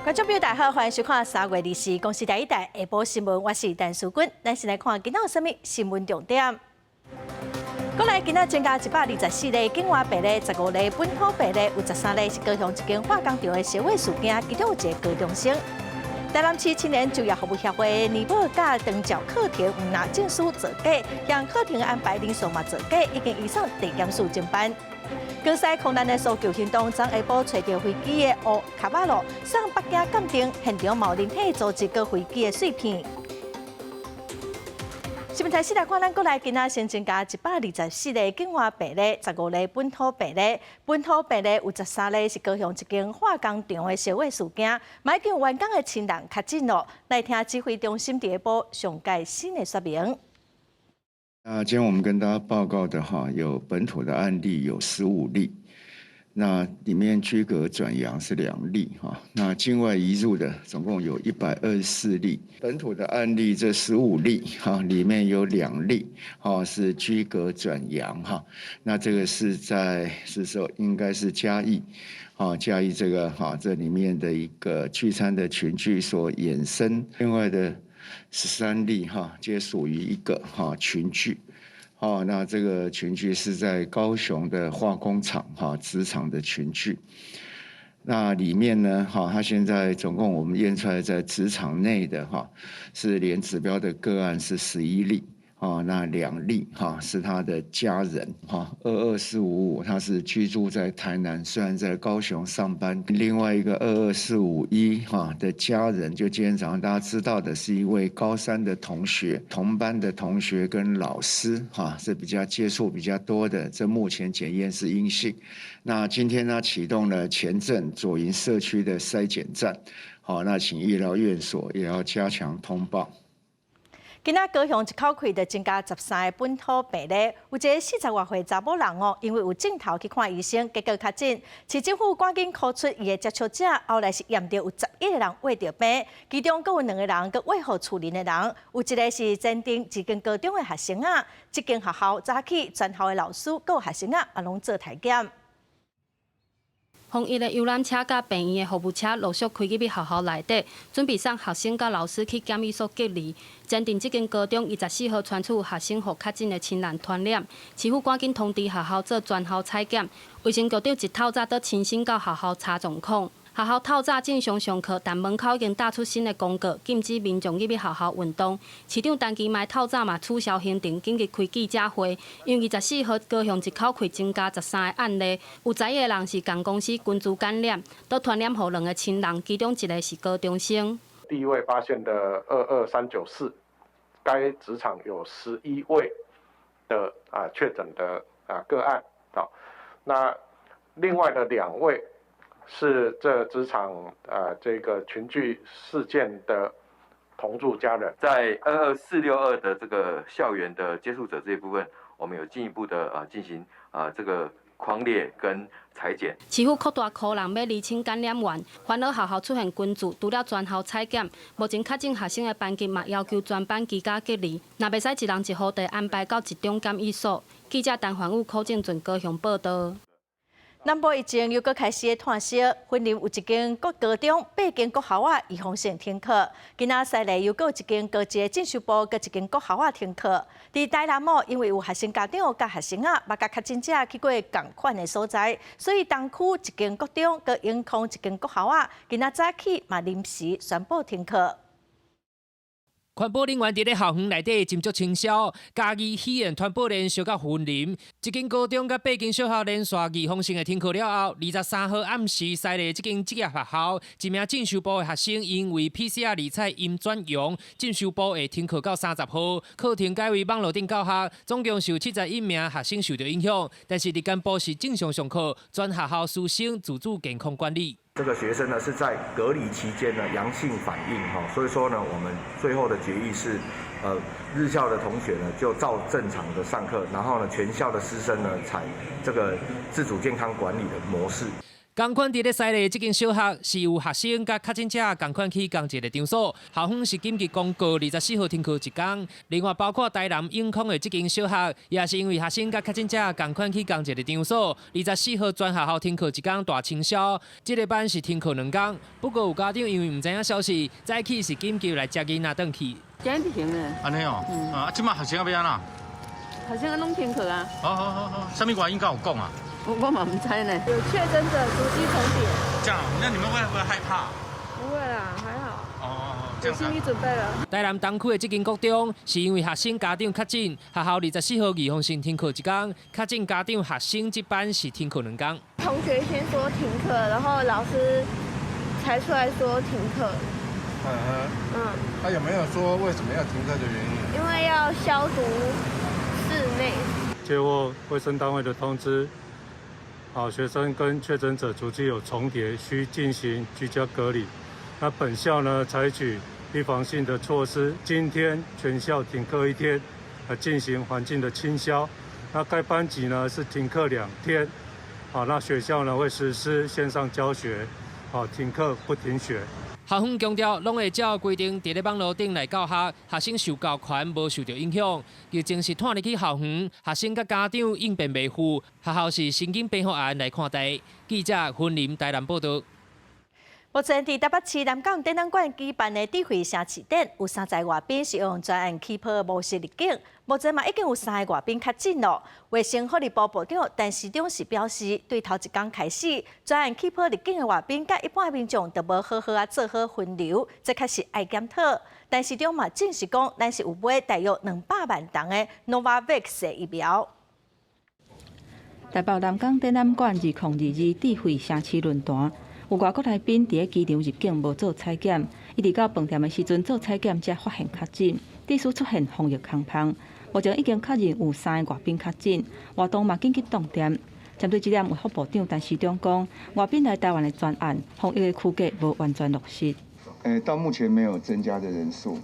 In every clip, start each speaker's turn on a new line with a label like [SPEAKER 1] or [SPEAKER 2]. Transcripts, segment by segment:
[SPEAKER 1] 觀眾朋友大家好，歡迎收看3月24公視第一台下晡新聞，我是陳淑君。咱先來看今仔有啥物新聞重點。國內今仔增加124例境外病例，15例本土病例，有13例是高雄一間化工廠的燒火事件，其中有一個高中生。台南市青年就業服務協會年報佮長照課程毋拿證書造假，向課程安排人數嘛造假，已經移送地檢署偵辦。高西空難的搜救行動，昨下晡揣著飛機的烏卡巴路送北京鑑定，現場嘛有人體組織佮飛機的碎片。新聞開始來看，咱國內今仔新增加124例境外病例，15例本土病例。本土病例有13例是高雄一間化工廠的燒火事件，嘛已經有員工的親人確診囉。來聽指揮中心佇下晡上蓋新的說明。
[SPEAKER 2] 那今天我們跟大家報告的哈，有本土的案例有15例，那裡面居隔轉陽是2例哈，那境外移入的總共有124例，本土的案例這十五例哈，裡面有兩例哈是居隔轉陽哈，那這個是在是說應該是嘉義，哈嘉義這個哈這裡面的一個聚餐的群聚所衍生，另外的13例哈，皆屬於一個哈群聚，好，那這個群聚是在高雄的化工廠哈職場的群聚，那裡面呢哈，他現在總共我們驗出來在職場內的哈是連指標的個案是11例，哦，那2例哈是他的家人哈，22455他是居住在台南，雖然在高雄上班。另外一個22451哈的家人，就今天早上大家知道的是一位高三的同學，同班的同學跟老師哈是比較接觸比較多的，這目前檢驗是陰性。那今天呢啟動了前鎮左營社區的篩檢站，好，那請醫療院所也要加強通報。
[SPEAKER 1] 今仔高雄一口氣就增加13個本土病例，有一个40外歲查某人哦，因為有症頭去看醫生，結果確診。市政府趕緊 call 出伊的接觸者，後來是驗著有11個人秽著病，其中閣有兩個人閣穢予厝鄰的人，有一個是前鎮一間高中的學生仔，這間學校早起全校的老師閣有學生仔也攏做體檢。
[SPEAKER 3] 防疫的遊覽車佮病院的服務車陸續開入去學校內底，準備送學生佮老師去檢疫所隔離。前鎮這間高中24號傳出學生予確診的親人傳染，市府趕緊通知學校做全校採檢。衛生局長一透早都親身到學校查狀況。學校透早正常上課，但門口已經貼出新的公告，禁止民眾入去學校運動。市長陳其邁透早嘛取消行程，緊急開記者會，因為24號高雄一口氣增加13個案例，有11個人是仝公司群聚感染，都傳染予兩个親人，其中一个是高中生。
[SPEAKER 4] 第一位發現的22394，該職場有11位的確診的個案，好，那另外的兩位是這職場這個群聚事件的同住家人。
[SPEAKER 5] 在22462的這個校園的接觸者這一部分，我們有進一步的進行這個匡列跟採檢。
[SPEAKER 3] 市府擴大科人欲釐清感染源，煩惱學校出現群聚，除了全校採檢，目前確診學生的班級嘛要求全班居家隔離，若袂使一人一戶地安排到集中檢疫所。記者陳環宇、柯正俊高雄報道。
[SPEAKER 1] 南部疫情又閣開始湠燒，雲林有一間國高中、八間國校仔預防性停課。今仔西麗又閣有一間高職的進修部，閣一間國校仔停課。佇台南哦，因為有學生家長佮學生仔捌佮確診者去過仝款的所在，所以東區一間國中、閣永康一間國校仔，今仔早起嘛臨時宣布停課。
[SPEAKER 6] 環保人員佇咧校園內底斟酌清消，嘉義肺炎傳播鏈燒到雲林，一間高中佮八間小學連續預防性的停課了後，23號暗時，西麗這間職業學校一名進修部的學生因為 PCR 二採陰轉陽，進修部會停課到30號，課程改為網路頂教學，總共受71名學生受著影響。但是日間部是正常上課，全學校師生自主健康管理。
[SPEAKER 7] 這個學生呢是在隔離期間呢陽性反應哈，所以說呢，我們最後的決議是，日校的同學呢就照正常的上課，然後呢全校的師生呢採這個自主健康管理的模式。
[SPEAKER 6] 仝款佇咧西麗這間小學是有學生佮確診者仝款去仝一个場所，校方是緊急公告24號停課一工。另外，包括台南永康的這間小學，也是因為學生佮確診者仝款去仝一个場所，24號全學校停課一工大清消。這个班是停課2工，不過有家長因為毋知影消息，早起是緊急來接囡仔轉去。
[SPEAKER 8] 這樣不行啊！
[SPEAKER 9] 按呢哦，啊，這馬學生欲按怎？
[SPEAKER 8] 學生攏停課啊！
[SPEAKER 9] 好好好好，啥物原因敢有講啊？
[SPEAKER 8] 我嘛毋知呢。
[SPEAKER 10] 有確診者足跡重疊。
[SPEAKER 9] 這樣，那你們會不會害怕？
[SPEAKER 10] 不會啦，還好。
[SPEAKER 9] 哦，
[SPEAKER 10] 有心理準備了。
[SPEAKER 6] 台南東區的這間國中，是因為學生家長確診，學校24號預防性停課一工，確診家長學生這班是停課2工。
[SPEAKER 10] 同學先說停課，然後老師才出來說停課。
[SPEAKER 4] 他有沒有說為什麼要停課的原因？
[SPEAKER 10] 因為要消毒室內。
[SPEAKER 11] 接獲衛生單位的通知，好，學生跟確診者足跡有重疊，需進行居家隔離。那本校呢，採取預防性的措施，今天全校停課一天，來進行環境的清消。那該班級呢是停課2天，好，那學校呢會實施線上教學，好，停課不停學。
[SPEAKER 6] 校方強調，攏會照規定，佇咧網路頂來教學，學生受教權無受著影響。疫情是拖入去校園，學生佮家長應變袂赴，學校是神經病方案來看待。記者雲林台南報導。
[SPEAKER 1] 目前佇台北市南港展覽館舉辦的智慧城市展，有30外賓是用專案氣泡模式入境。目前嘛已經有三个外賓確診囉。衛生福利部部長陳時中是表示，對頭一工開始，專案氣泡入境的外賓佮一般民眾都無好好仔做好分流，這確實愛檢討。陳時中嘛證實講，咱是有買大約200萬劑的 Novavax 疫苗。
[SPEAKER 12] 台北南港展覽館2022智慧城市論壇。有外國來賓佇咧機場入境無做採檢，一直到飯店的時陣做採檢才發現確診，致使出現防疫空縫。目前已經確認有三个外賓確診，活動嘛緊急凍電。針對這點，衛福部長陳時中講，外賓來台灣的專案防疫的區隔無完全落實。
[SPEAKER 2] 到目前沒有增加的人數，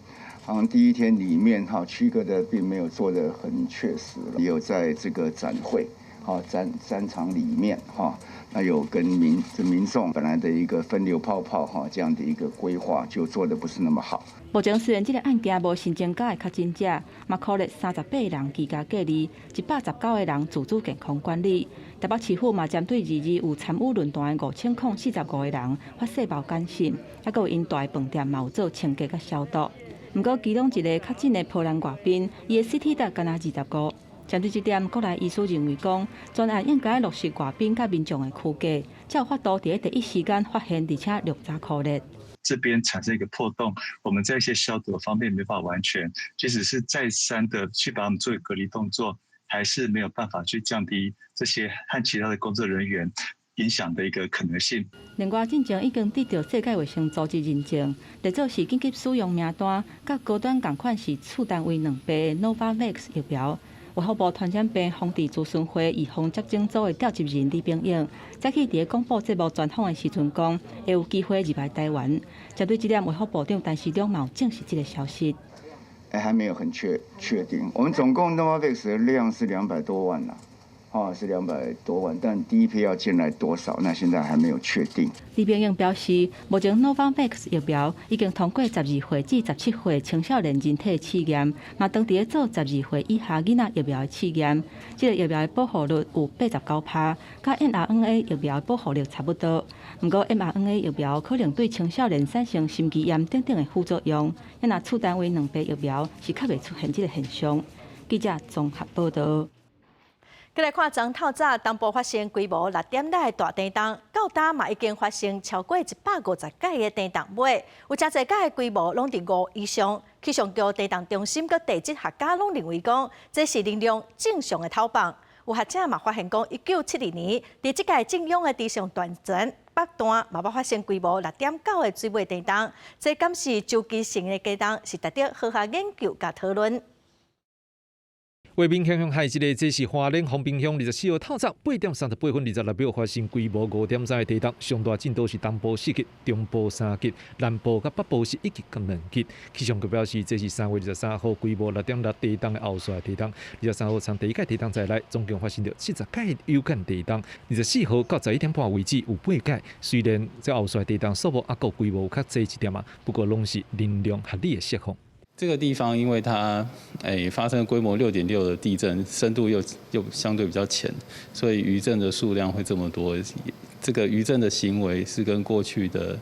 [SPEAKER 2] 好像第一天裡面哈區隔的並沒有做得很確實，也有在這個展會。好展場裡面哈，那有跟民眾本來的一個分流泡泡哈，這樣的一個規劃就做得不是那麼好。
[SPEAKER 12] 目前雖然這个案件無新增加的確診者，嘛鼓勵38人居家隔離，119個人自主健康管理。台北市府嘛針對二二有參與論壇的5045個人發細胞簡訊，抑閣有𪜶蹛的飯店嘛有做清潔佮消毒。毋過其中一个確診的波蘭外賓，伊的 CT 值干焦25。針對這點，國內醫師認為講，專案應該落實外賓佮民眾的區隔，才有法度佇咧第一時間發現，而且略早箍熱。
[SPEAKER 13] 這邊產生一個破洞，我們在一些消毒方面沒法完全，即使是再三的去把他們做隔離動作，還是沒有辦法去降低這些和其他的工作人員影響的一個可能性。
[SPEAKER 12] 另外，進前已經得著世界衛生組織認證，列做是緊急使用名單，佮高端仝款是次單位2倍的 Novavax 疫苗。衛福部傳染病防治諮詢會預防接種組的召集人李炳穎，早起佇咧廣播節目專訪的時陣講，會有機會入來台灣。針對這點，衛福部長陳時中嘛有證實這个消息。
[SPEAKER 2] 哎，還沒有很確定。我們總共 Novavax 的量是200多萬啦，哦，是200多萬，但第一批要進來多少，那現在還沒有確定。
[SPEAKER 12] 李炳穎表示，目前 Novavax 疫苗已經通過12歲至17歲青少年人體試驗，嘛當佇咧做12歲以下囡仔疫苗的試驗。這个疫苗的保護率有89%，佮 mRNA 疫苗的保護率差不多。毋過 mRNA 疫苗可能對青少年產生心肌炎等等的副作用，若次單位2倍疫苗是較袂出現這个現象。記者綜合報導。
[SPEAKER 1] 閣來看，昨透早東部發生規模6.6的大地動，到今嘛已經發生超過150屆的地動尾，有誠濟屆的規模攏佇5以上。氣象局地動中心佮地質學家攏認為講，這是能量正常的透放。有學者嘛發現講，1972年佇這屆震央的池上斷層北段嘛捌發生規模6.9的水尾地動，這敢是周期性的地動，是值得好好研究佮討論。
[SPEAKER 14] 畫面向向海這个，這是花蓮豐濱鄉24號透早8點38分26秒發生規模5.3的地動，上大震度是東部4級，中部3級，南部佮北部是1級佮2級。氣象局表示，這是3月23號規模6.6地動的後續地動。23號從第一擺地動在內，總共發生著70擺有感地動。24號到11點半為止有八擺，雖然這後續地動數目猶閣規模有較濟一點仔，不過攏是能量合理的釋放。
[SPEAKER 15] 這個地方，因為它發生規模6.6的地震，深度又相對比較淺，所以餘震的數量會這麼多。這個餘震的行為是跟過去的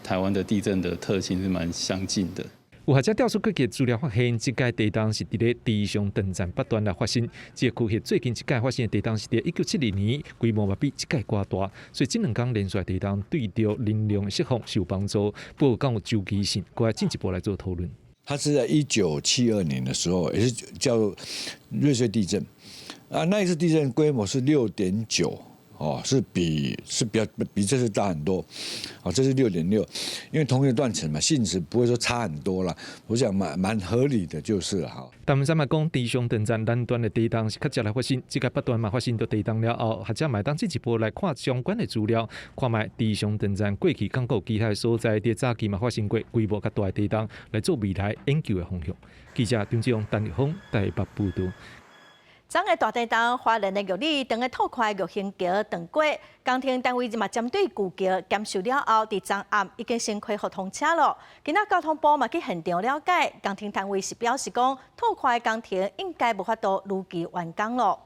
[SPEAKER 15] 台灣的地震的特性是蠻相近的。
[SPEAKER 14] 有學者調出過去資料發現，這擺地動是佇咧池上斷層北端來發生。這個區域最近一擺發生的地動是佇1972年，規模嘛比這擺閣大。所以這兩工連續地動對著能量釋放是有幫助，不過敢有周期性，閣愛進一步來做討論。
[SPEAKER 16] 它是在1972年的時候，也是叫瑞穗地震，啊，那一次地震規模是6.9，哦，是比這次大很多，哦，這是6.6，因為同一個斷層嘛，性質不會說差很多啦，我想蠻合理的，就是了哈。
[SPEAKER 14] 陳文山嘛講，池上斷層南端的地動是較捷來發生，這個北端嘛發生著地動了後，學者嘛會當進一步來看相關的資料，看覓池上斷層過去敢閣有其他的所在，佇早期嘛發生過規模較大的地動，來做未來研究的方向。記者張志勇、陳立峰台北報導。
[SPEAKER 1] 昨昏大地動，花蓮的玉里長的土塊玉興橋斷過，工程單位嘛針對舊橋檢修了後，佇昨暗已經先恢復通車囉。今仔交通部嘛去現場了解，工程單位是表示講，土塊工程應該無法度如期完工囉。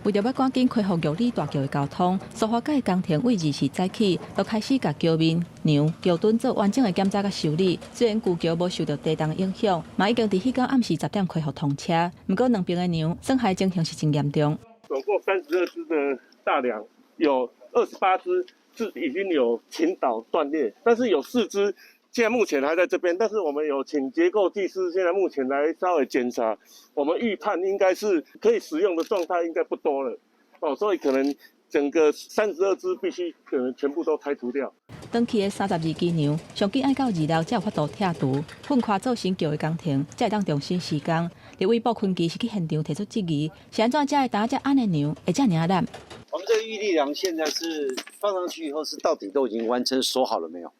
[SPEAKER 12] 為著欲趕緊恢復玉里大橋的交通，蘇花改工程對24早起，就開始共橋面、梁、橋墩做完整的檢查佮修理。雖然舊橋無受著地動影響，嘛已經佇彼工暗時10點恢復通車。毋過兩邊的梁損害情形是真嚴重。
[SPEAKER 17] 總共32支的大梁，有28支是已經有傾倒斷裂，但是有4支現在目前還在這邊，但是我們有請結構技師，現在目前來稍微檢查，我們預判應該是可以使用的狀態應該不多了，哦，所以可能整個32支必須可能全部都拆除掉。
[SPEAKER 12] 斷去的32支梁，上緊愛到二樓才有法度拆除，噴塊做新橋的工程，才會當重新施工。立委傅崐萁是去現場提出質疑，是按怎才會打遮按呢梁會遮爾仔爛？
[SPEAKER 18] 我們這個預力梁現在是放上去以後，是到底都已經完成鎖好了沒有？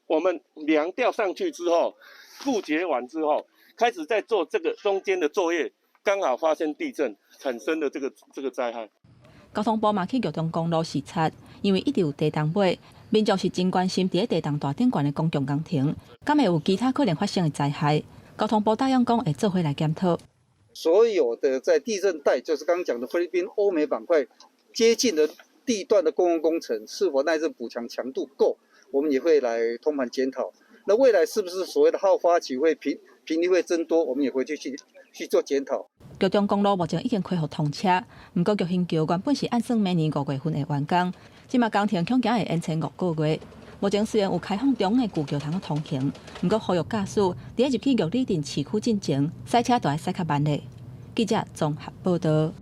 [SPEAKER 17] 我們梁吊上去之後，固結完之後，開始在做這個中間的作業，剛好發生地震，產生了這個災害。
[SPEAKER 12] 交通部嘛去玉中公路視察，因為一直有地動尾，民眾是真關心佇咧地動大頂懸的公共工程，敢會有其他可能發生的災害？交通部答應講會做伙來檢討。
[SPEAKER 19] 所有的在地震帶，就是剛剛講的菲律賓、歐美板塊接近的地段的公共工程，是否耐震補強強度夠？我們也會來通盤檢討。那未來是不是所謂的好發期會頻率會增多？我們也會去做檢討。
[SPEAKER 12] 玉中公路目前已經恢復通車，毋過玉興橋原本是按算明年5月份會完工，這馬工程恐驚會延遲5個月。目前雖然有開放中的舊橋通通行，毋過呼籲駕駛佇咧入去玉里鎮市區進前，駛車都愛駛較慢咧。記者綜合報導。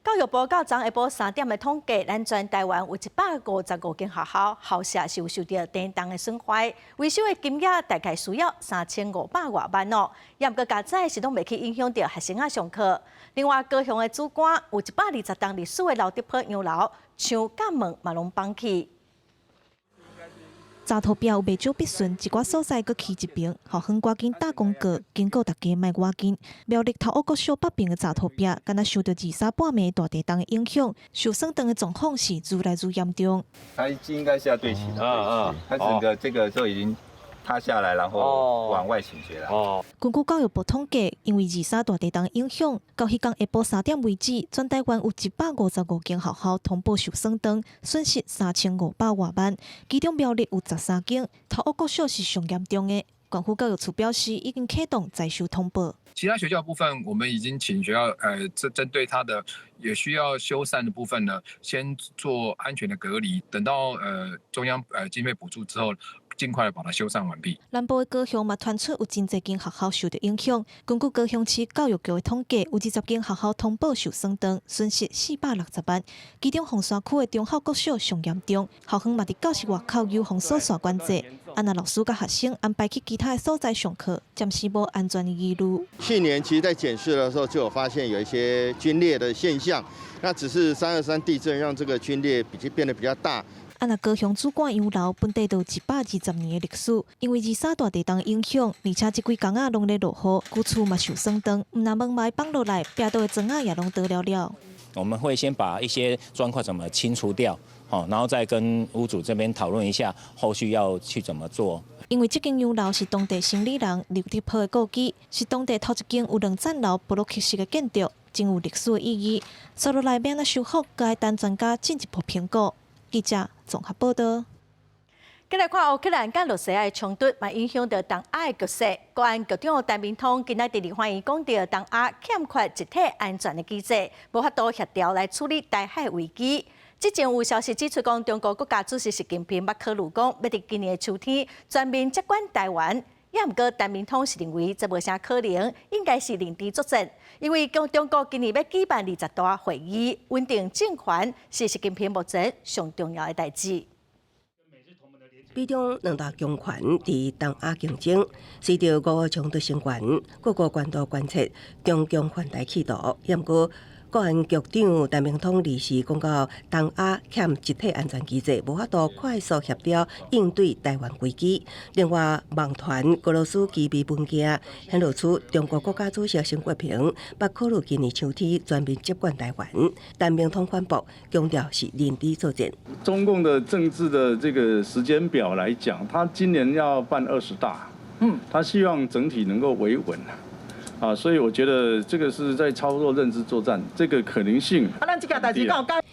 [SPEAKER 1] 教育部到昨下晡3點的統計，咱全台灣有155間學校校舍是有受著地動的損壞，維修的金額大概需要3500外萬哦。也毋過加載是攏袂去影響著學生仔上課。另外，高雄的梓官有120棟歷史的劉德坡洋樓，牆佮門嘛攏崩去。
[SPEAKER 20] 閘塗壁有袂少筆順，一寡所在閣起一爿，校方趕緊打公告，警告大家莫倚近。苗栗頭屋國小北爿的閘塗壁，敢若受著二三半暝大地動的影響，受損斷的狀況是愈來愈嚴重。
[SPEAKER 21] 它應該是要對齊的，它整個這個就已經塌下來，然後往外傾斜了。
[SPEAKER 20] 哦，根據教育部統計，因為二三大地動影響，到彼工下晡3點為止，全台灣有155間學校通報受損斷，損失3500外萬。其中苗栗有13間，頭屋國小是上嚴重的。縣府教育處表示，已經啟動災修通報。
[SPEAKER 22] 其他學校部分，我們已經請學校，針對它的也需要修繕的部分呢，先做安全的隔離，等到中央經費補助之後，盡快把它修繕完畢。
[SPEAKER 20] 南部的高雄嘛傳出有真濟間學校受著影響。根據高雄市教育局的統計，有20間學校通報受損斷，損失460萬。其中鳳山區的忠孝國小上嚴重，校方嘛佇教室外口有封鎖線管制。啊，若老師佮學生安排去其他的所在上課，暫時無安全的疑慮。
[SPEAKER 3] 去年其實，在檢視的時候就有發現有一些龜裂的現象，那只是323地震讓這個龜裂比較變得比較大。
[SPEAKER 20] 啊，若高雄主管洋樓本地都有120年的歷史，因為23大地動影響，而且這幾工仔攏咧落雨，舊厝嘛受損斷，毋但門楣放落來，壁桌的磚仔也攏倒了了。
[SPEAKER 5] 我們會先把一些磚塊怎麼清除掉，然後再跟屋主這邊討論一下後續要去怎麼做。
[SPEAKER 20] 因為這間洋樓是當地生理人劉德波的故居，是當地頭一間有兩層樓部落克式的建築，真有歷史的意義。接落來欲按怎修復，閣愛等專家進一步評估。記者綜合報道。
[SPEAKER 1] 繼來看烏克蘭佮羅西亞的衝突，嘛影響著東亞的局勢。國安局長陳明通今仔佇立法院講著東亞欠缺集體安全的機制，無法度協調來處理台海危機。之前有消息指出，講中國國家主席習近平捌考慮講，欲佇今年的秋天全面接管台灣。也毋過，陳明通是認為這無啥可能，應該是認知作戰。因為講中國今年欲舉辦20大會議，穩定政權是習近平目前上重要的代誌。
[SPEAKER 23] 美中兩大強權佇東亞競爭，隨著俄烏衝突升懸，各國高度關切中共犯台企圖。也毋過，國安局長陳明通二時講到，東亞欠集體安全機制，無法度快速協調應對台灣危機。另外，網傳俄羅斯機密文件顯露出中國國家主席習近平捌考慮今年秋天全面接管台灣。陳明通反駁，強調是認知作戰。
[SPEAKER 24] 中共的政治的這個時間表來講，他今年要辦20大，他希望整體能夠維穩。啊，所以我覺得這個是在操作認知作戰，這個可能性。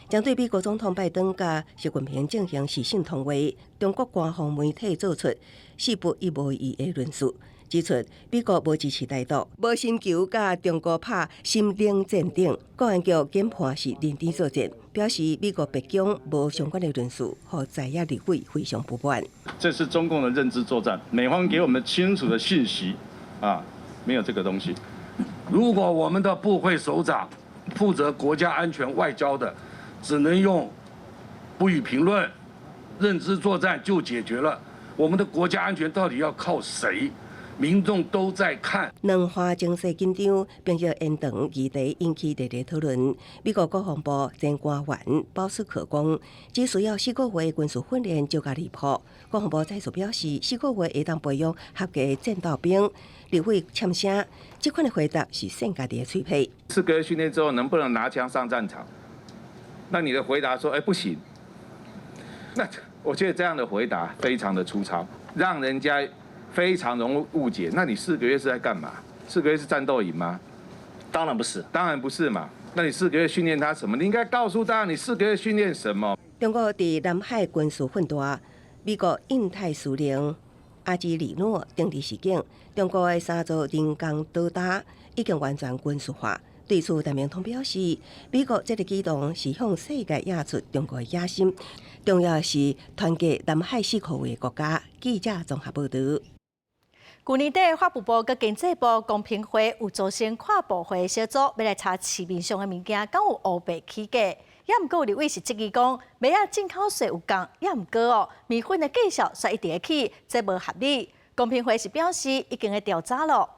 [SPEAKER 23] 針對美國總統拜登佮習近平進行視訊通話，中國官方媒體做出四不一無意的論述，指出美國無支持台獨，無尋求佮中國拍心靈戰爭。國安局研判是認知作戰，表示美國白宮無相關的論述，予在野立委非常不滿。
[SPEAKER 24] 這是中共的認知作戰，美方給我們清楚的信息，啊。沒有這個東西。
[SPEAKER 25] 如果我們的部會首長負責國家安全外交的，只能用不予評論、認知作戰就解決了。我們的國家安全到底要靠誰？民眾都在看。
[SPEAKER 23] 兩岸情勢緊張，並且延長議題引起熱烈討論。美國國防部前官員鮑斯克講，只需要四個月軍事訓練就較離譜。國防部再次表示，四個月會當培養合格戰鬥兵。立委嗆聲，這款的回答是扇家己的喙皮。
[SPEAKER 26] 4個月訓練之後，能不能拿槍上戰場？那你的回答說，哎，不行。那我覺得這樣的回答非常的粗糙，讓人家非常容易誤解。那你四個月是在幹嘛？四個月是戰鬥營嗎？當然不是，當然不是嘛。那你四個月訓練他什麼？你應該告訴大家，你四個月訓練什麼？
[SPEAKER 23] 中國佇南海軍事訓練，美國印太司令阿基里諾頂日示警，中國的三座人工島礁已經完全軍事化。對此，陳明通表示，美國這個舉動是向世界掖出中國的野心，重要的是團結南海四個的國家。記者綜合報導。
[SPEAKER 1] 舊年底，法務部佮經濟部公平會有組成跨部會小組，欲來查市面上的物件，敢有烏白起價。也毋過有立委是質疑講，麥仔進口稅有降，也毋過哦，麵粉的價數卻一直起，這無合理。公平會是表示已經咧調查囉。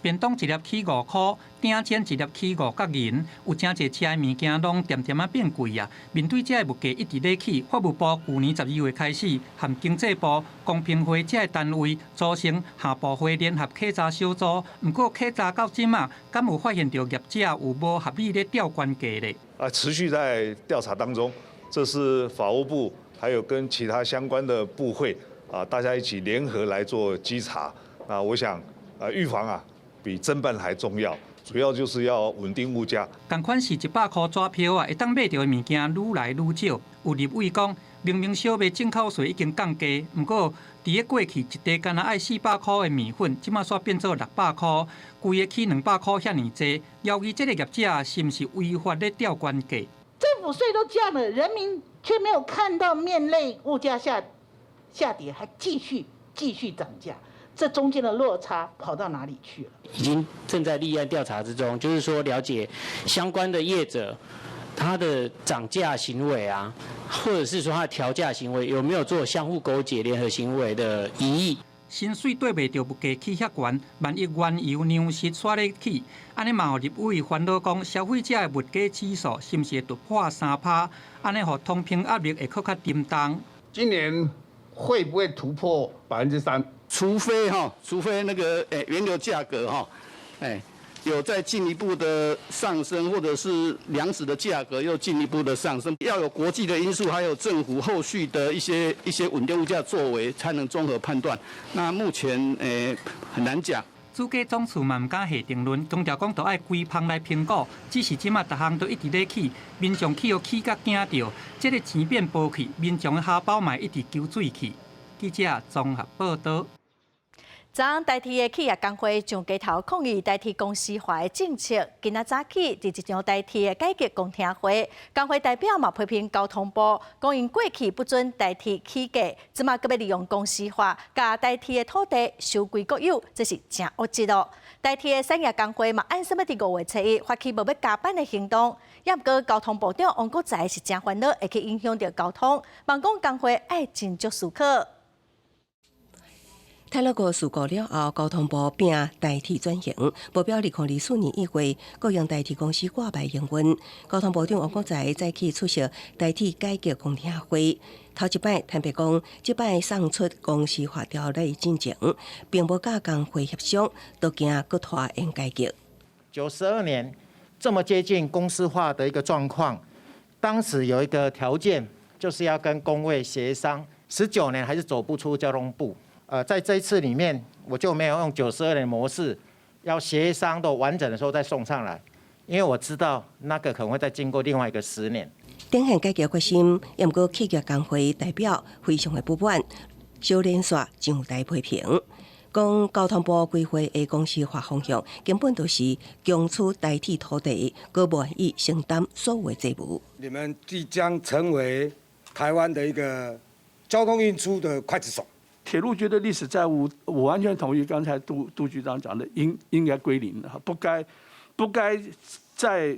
[SPEAKER 27] 便當一粒起5箍，鼎煎一粒起5角銀，有誠濟食的物件攏恬恬仔變貴啊！面對這个物價一直咧起，法務部舊年12月開始，和經濟部、公平會這个單位組成跨部會聯合稽查小組。毋過稽查到這馬，敢有發現著業者有無合理咧吊懸價咧？
[SPEAKER 28] 啊，持續在調查當中，這是法務部還有跟其他相關的部會啊，大家一起聯合來做稽查。啊，我想啊，預防啊，比偵辦還重要，主要就是要穩定物價。
[SPEAKER 27] 仝款是100箍紙票啊，會當買著的物件愈來愈少。有立委講，明明小麥進口稅已經降低，毋過佇咧過去一袋干焦愛400箍的麵粉，這馬煞變做600箍，規个起200箍遐爾濟。懷疑這個業者是毋是違法咧吊懸價？
[SPEAKER 29] 政府稅都降了，人民卻沒有看到麵類物價下
[SPEAKER 4] 下跌，還繼續漲價，這中間的落差跑到哪裡去了？
[SPEAKER 6] 已經正在立案調查之中，就是說了解相關的業者他的漲價行為啊，或者是說他的調價行為有沒有做相互勾結、聯合行為的疑義。
[SPEAKER 27] 薪水綴袂著物價起遐懸，萬一原油、糧食煞咧起，按呢嘛予立委煩惱講，消費者的物價指數是毋是會突破3%？按呢予通膨壓力會閣較沉重。
[SPEAKER 7] 今年會不會突破3%？
[SPEAKER 8] 除非哈，除非那個原油價格哈，有再進一步的上升，或者是糧食的價格又進一步的上升，要有國際的因素，還有政府後續的一些穩定物價作為，才能綜合判斷。那目前很難講。
[SPEAKER 27] 主計總處嘛毋敢下定論，強調講著愛規範來評估。只是這馬逐項都一直咧起，民眾去予起甲驚著，這個錢變薄去，民眾的荷包嘛一直抽水去。記者綜合報導。
[SPEAKER 1] 昨昏台鐵的企業工會上街頭抗議台鐵公司化的政策。今仔早起，佇一場台鐵的改革公聽會，工會代表嘛批評交通部，講𪜶過去不准台鐵起價，這馬閣欲利用公司化，共台鐵的土地收歸國有，這是誠惡質囉。台鐵的產業工會嘛按說欲佇5月初1發起無欲加班的行動，也毋過交通部長王國材是誠煩惱，會去影響著交通，嘛講工會愛斟酌思考。
[SPEAKER 23] 太魯閣事故了後，交通部拚台鐵轉型，目標2024年1月，國營台鐵公司掛牌營運。交通部長王國材早起出席台鐵改革公聽會，頭一擺坦白講，這擺送出公司化條例進前，並無佮工會協商，都驚閣拖延改革。
[SPEAKER 9] 92年這麼接近公司化的一個狀況，當時有一個條件，就是要跟工會協商，19年還是走不出交通部。在這一次裡面，我就沒有用九十二年模式，要協商都完整的時候再送上來，因為我知道那個可能會再經過另外一個10年。
[SPEAKER 23] 展現改革決心，毋過企業工會代表非常的不滿，小連續上台批評，講交通部規劃的公司化方向根本就是強取台鐵土地，閣無願意承擔所有的債務。
[SPEAKER 10] 你們即將成為台灣的一個交通運輸的劊子手。
[SPEAKER 11] 鐵路局的歷史債務，我完全同意剛才杜局長講的，應該歸零，不該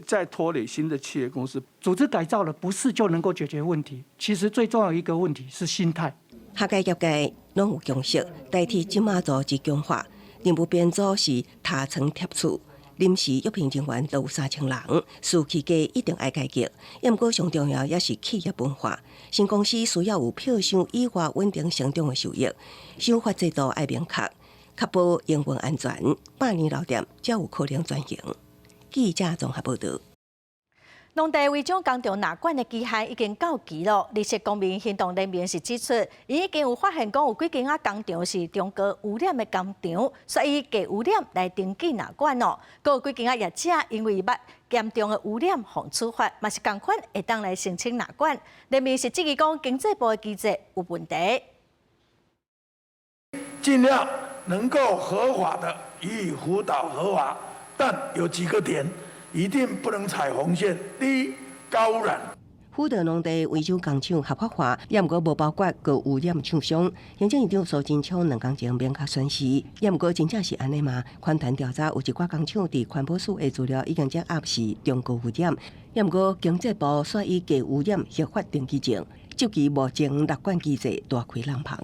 [SPEAKER 11] 再拖累新的企業公司。
[SPEAKER 13] 組織改造了，不是就能夠解決問題。其實最重要一個問題是心態。
[SPEAKER 23] 學界業界攏有共識，台鐵這馬組織強化，任務編組是查床貼厝，臨時約聘人員都有3000人，暑期間一定愛改革。毋過上重要也是企業文化。新公司需要有票商以外穩定成長的收益，守法制度愛明確，確保營運安全，百年老店才有可能轉型。記者綜合報導。
[SPEAKER 1] 農地違章工廠納管的期限已經到期囉。綠色公民行動聯盟是指出，𪜶已經有發現講有幾間仔工廠是中高污染的工廠，所以以低污染來登記納管哦。閣有幾間仔業者因為捌嚴重的污染，予處罰，嘛是仝款會當來申請納管。聯盟是質疑講經濟部的機制有問題，
[SPEAKER 29] 盡量能夠合法的予以輔導合法，但有幾個點。一定不能踩紅線。第一，高污染。
[SPEAKER 23] 輔導農地維修工廠合法化，也毋過無包括高污染廠商。行政院長蘇貞昌2工前明確宣示，也毋過真正是按呢嗎？環團調查有一寡工廠佇環保署的資料已經掌握是中高污染，也毋過經濟部煞以低污染核發登記證，就其目前納管機制大開冷房。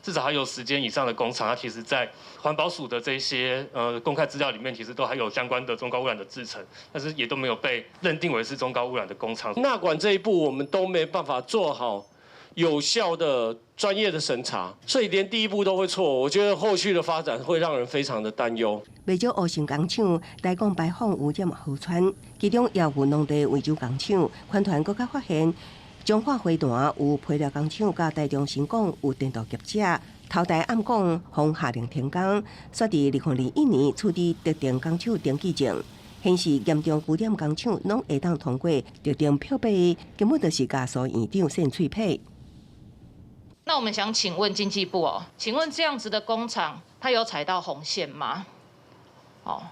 [SPEAKER 30] 至少還有10間以上的工廠，它其實在環保署的這些公開資料裡面，其實都還有相關的中高污染的製程，但是也都沒有被認定為是中高污染的工廠。
[SPEAKER 31] 納管這一步，我們都沒辦法做好有效的專業的審查，所以連第一步都會錯。我覺得後續的發展會讓人非常的擔憂。
[SPEAKER 23] 袂少烏性工廠提供排放污染河川，其中也有農地維修工廠，環團閣較發現。彰化花壇有肥料工廠，佮台中新港有電鍍業者，頭台暗講予下令停工，煞佇2021年取得特定工廠登記證，顯示嚴重污染工廠攏會當通過特定票幣，根本就是共蘇院長扇喙皮。
[SPEAKER 32] 那我們想請問經濟部哦，請問這樣子的工廠，它有踩到紅線嗎？哦，